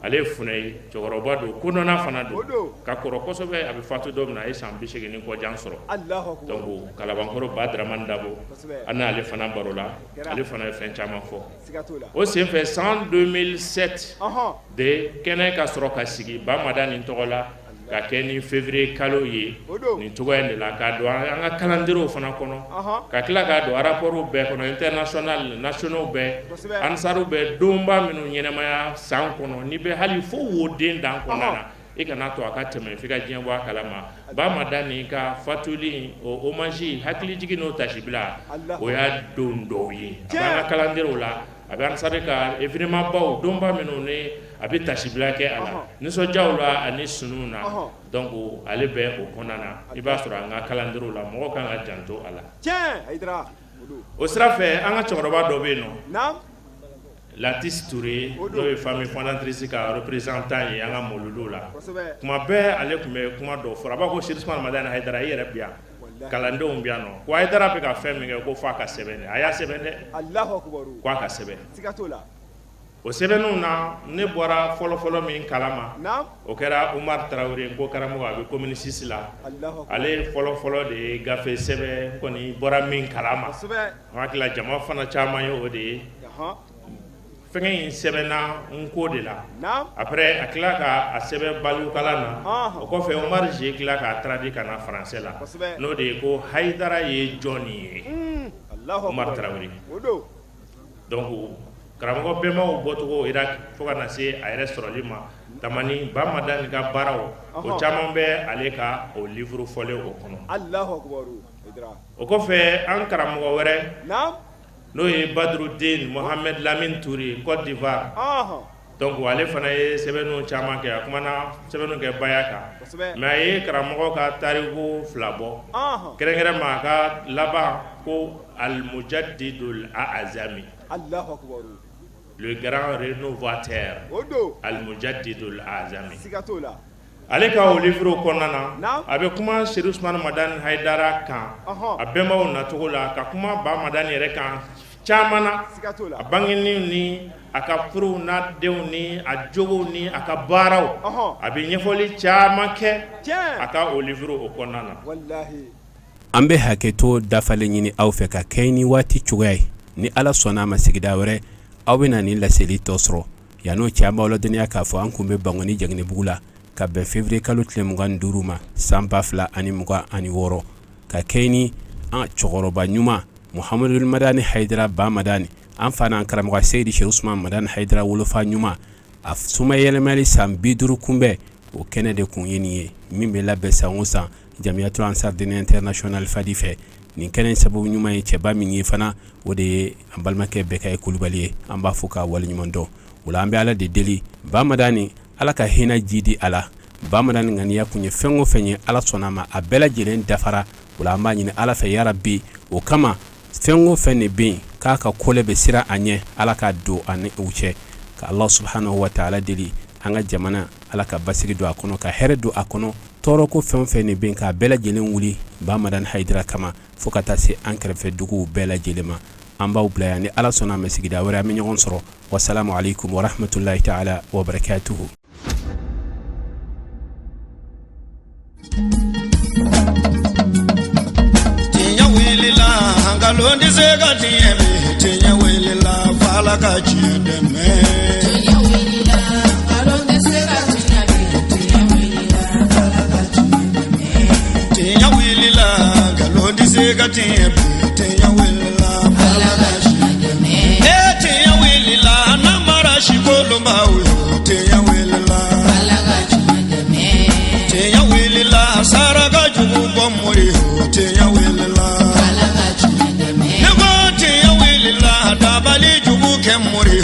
Speaker 7: Ale ye funɛ ye, cɛkɔrɔba don, kodɔnna fana don.
Speaker 6: O don.
Speaker 7: Ka kɔrɔ kosɛbɛ, a bɛ fatu don min na, a ye san 80 kɔ jan sɔrɔ.
Speaker 6: Alahu akibaru.
Speaker 7: Donc Kalabankɔrɔ Badramani Dabo,
Speaker 6: Kosɛbɛ.
Speaker 7: an n'ale fana barola.
Speaker 6: Kɛra.
Speaker 7: Ale fana ye fɛn caman fɔ.
Speaker 6: Siga t'o la.
Speaker 7: O senfɛ san 2007 de kɛnɛ ka sɔrɔ ka sigi Bamadani tɔgɔ la, ka kɛ ni février kalo ye.
Speaker 6: O don.
Speaker 7: Nin cogoya in de la k'a don an ka calendrier fana kɔnɔ, ka tila k'a don rapport bɛɛ kɔnɔ, international, nationaux bɛɛ.
Speaker 6: Kosɛbɛ.
Speaker 7: Ansaru bɛɛ donba minnu ɲɛnamaya san kɔnɔ, n'i bɛ hali fo woden dan kɔnɔna na, i kana to a ka tɛmɛ f'i ka diɲɛ bɔ a kalama. Bamadani ka fatuli o hommage, hakilijigin n'o tasibila, o y'a don dɔw ye. A b'an ka calendrier la, a bɛ ansari ka événement baw donba minnu ni a bɛ tasibila kɛ a la, nisɔndiyaw la ani sunuw na. Donc ale bɛ o kɔnɔna na, i b'a sɔrɔ an ka calendrier la, mɔgɔw kan ka janto a la.
Speaker 6: Tiɲɛ Hayidara. O don.
Speaker 7: O sira fɛ, an ka cɛkɔrɔba dɔ bɛ yen nɔ.
Speaker 6: Naam.
Speaker 7: Latis Touré, n'o ye famille fondatrice ka représentant ye an ka mawuludu la.
Speaker 6: Kosɛbɛ.
Speaker 7: Kuma bɛɛ ale tun bɛ kuma dɔ fɔ, a b'a fɔ ko Sedu Usumana Madani Hayidara, i yɛrɛ bi yan, kalandenw bi yan nɔ, ko Hayidara bɛ ka fɛn min kɛ, ko f'a ka sɛbɛn dɛ, a y'a sɛbɛn dɛ.
Speaker 6: Alahu akibaru.
Speaker 7: Ko a ka sɛbɛn.
Speaker 6: Siga t'o la.
Speaker 7: O sɛbɛnniw na, ne bɔra fɔlɔfɔlɔ min kalama,
Speaker 6: Naam.
Speaker 7: o kɛra Umar Tarawele, ko karamɔgɔ a bɛ commune 6 la.
Speaker 6: Alahu akibaru.
Speaker 7: Ale fɔlɔfɔlɔ de ye gafe sɛbɛn kɔni bɔra min kalama.
Speaker 6: Kosɛbɛ.
Speaker 7: N hakili la jama fana caman ye o de ye. Fɛngɛ in sɛbɛnna n ko de la.
Speaker 6: Naam.
Speaker 7: Après a tila ka a sɛbɛn balikukalan na.
Speaker 6: Ɔhɔn.
Speaker 7: O kɔfɛ Umar J tila k'a traduit ka na français la.
Speaker 6: Kosɛbɛ.
Speaker 7: N'o de ye ko Hayidara ye jɔnni ye.
Speaker 6: Alahu
Speaker 7: Umar
Speaker 6: akibaru.
Speaker 7: Tarawele.
Speaker 6: O don.
Speaker 7: Donc karamɔgɔ bɛnbaw bɔcogo Irak fo ka na se a yɛrɛ sɔrɔli ma Tamani, Bamadani ka baaraw, o caman bɛ ale ka o livre fɔlen o kɔnɔ.
Speaker 6: Alahu akibaru. Hayidara.
Speaker 7: O kɔfɛ an karamɔgɔ wɛrɛ,
Speaker 6: Naam.
Speaker 7: n'o ye Badrudin Mohamed Lamine Touré, Côte d'Ivoire. Donc ale fana ye sɛbɛnniw caman kɛ, a kumana sɛbɛnniw kɛ baya kan.
Speaker 6: Kosɛbɛ.
Speaker 7: Mais a ye karamɔgɔ ka tariku 2 bɔ.
Speaker 6: Ɔhɔn.
Speaker 7: Kɛrɛnkɛrɛn ma a ka laban ko Al-Mujaddidul A'zami,
Speaker 6: Allahu akbar,
Speaker 7: le grand rénovateur.
Speaker 6: O don.
Speaker 7: Al-Mujaddidul A'zami.
Speaker 6: Siga t'o la.
Speaker 7: Ale ka o livre kɔnɔna na,
Speaker 6: Naam.
Speaker 7: a bɛ kuma Serifu Usumani Madani Hayidara kan, a bɛnbaw nacogo la, ka kuma Ba Madani yɛrɛ kan caman na,
Speaker 6: Siga t'o la.
Speaker 7: a bangeni ni a ka furuw n'a denw ni a jogow ni a ka baaraw, a bɛ ɲɛfɔli caman kɛ a ka o livre o kɔnɔna na.
Speaker 6: Walahi.
Speaker 3: An bɛ hakɛto dafalen ɲini aw fɛ ka kɛɲɛ ni waati cogoya ye. Ni Ala sɔnna a ma, sigida wɛrɛ aw bɛna nin laseli tɔ sɔrɔ. Yan'o cɛ, an b'aw ladɔnniya k'a fɔ an kun bɛ Bankoni Jaginɛbugu la ka bɛn février kalo tile 25 ma san 2026, ka kɛɲɛ ni an cɛkɔrɔba ɲuman Muhamadul Madani Hayidara Ba Madani, an fa n'an karamɔgɔ Seyidi Serifu Usumani Madani Hayidara wolofa ɲuman, a somayɛlɛmali san 50 kunbɛn, o kɛnɛ de kun ye nin ye min bɛ labɛn san o san Jamiyatul Ansar Dine International Fadi fɛ. Nin kɛnɛ sababu ɲuman ye cɛba min ye fana, o de ye an balimakɛ Bɛkaye Kulubali ye. An b'a fo k'a waleɲuman dɔn. O la, an bɛ Ala de deli, Ba Madani, Ala ka hinɛ jidi a la. Ba Madani ŋaniya kun ye fɛn o fɛn ye, Ala sɔnna a ma, a bɛɛ lajɛlen dafara. O la, an b'a ɲini Ala fɛ, yarabi, o kama fɛn o fɛn de bɛ yen k'a ka kɔlɛ bɛ siran a ɲɛ, Ala k'a don a ni u cɛ. Ka Ala subhanahu wa taala deli, an ka jamana, Ala ka basigi don a kɔnɔ, ka hɛrɛ don a kɔnɔ. Tɔɔrɔ ko fɛn o fɛn de bɛ yen, k'a bɛɛ lajɛlen wuli Ba Madani Hayidara kama, fo ka taa se an kɛrɛfɛ duguw bɛɛ lajɛlen ma. An b'aw bila yan. Ni Ala sɔnna a ma, sigida wɛrɛ an bɛ ɲɔgɔn sɔrɔ. Wasalamu aleykum warahmatulahi taala wabarakatuhu.
Speaker 1: Tiɲɛ wulila, nkalon tɛ se ka tiɲɛ bi. Tiɲɛ wulila, f'Ala ka tiɲɛ dɛmɛ.
Speaker 2: Tiɲɛ wulila, nkalon tɛ se ka tiɲɛ bi. Tiɲɛ wulila, f'Ala ka tiɲɛ dɛmɛ.
Speaker 1: Tiɲɛ wulila, nkalon tɛ se ka tiɲɛ bi. Tiɲɛ wulila,
Speaker 2: Ala ka tiɲɛ dɛmɛ.
Speaker 1: E tiɲɛ wulila, namara sikolonbaw yo. Tiɲɛ wulila,
Speaker 2: Ala ka tiɲɛ dɛmɛ.
Speaker 1: Tiɲɛ wulila, saraka jugu bɔ mori yo. Tiɲɛ wulila,
Speaker 2: Ala ka tiɲɛ dɛmɛ.
Speaker 1: Ne ko tiɲɛ wulila, dabali jugu kɛ mori.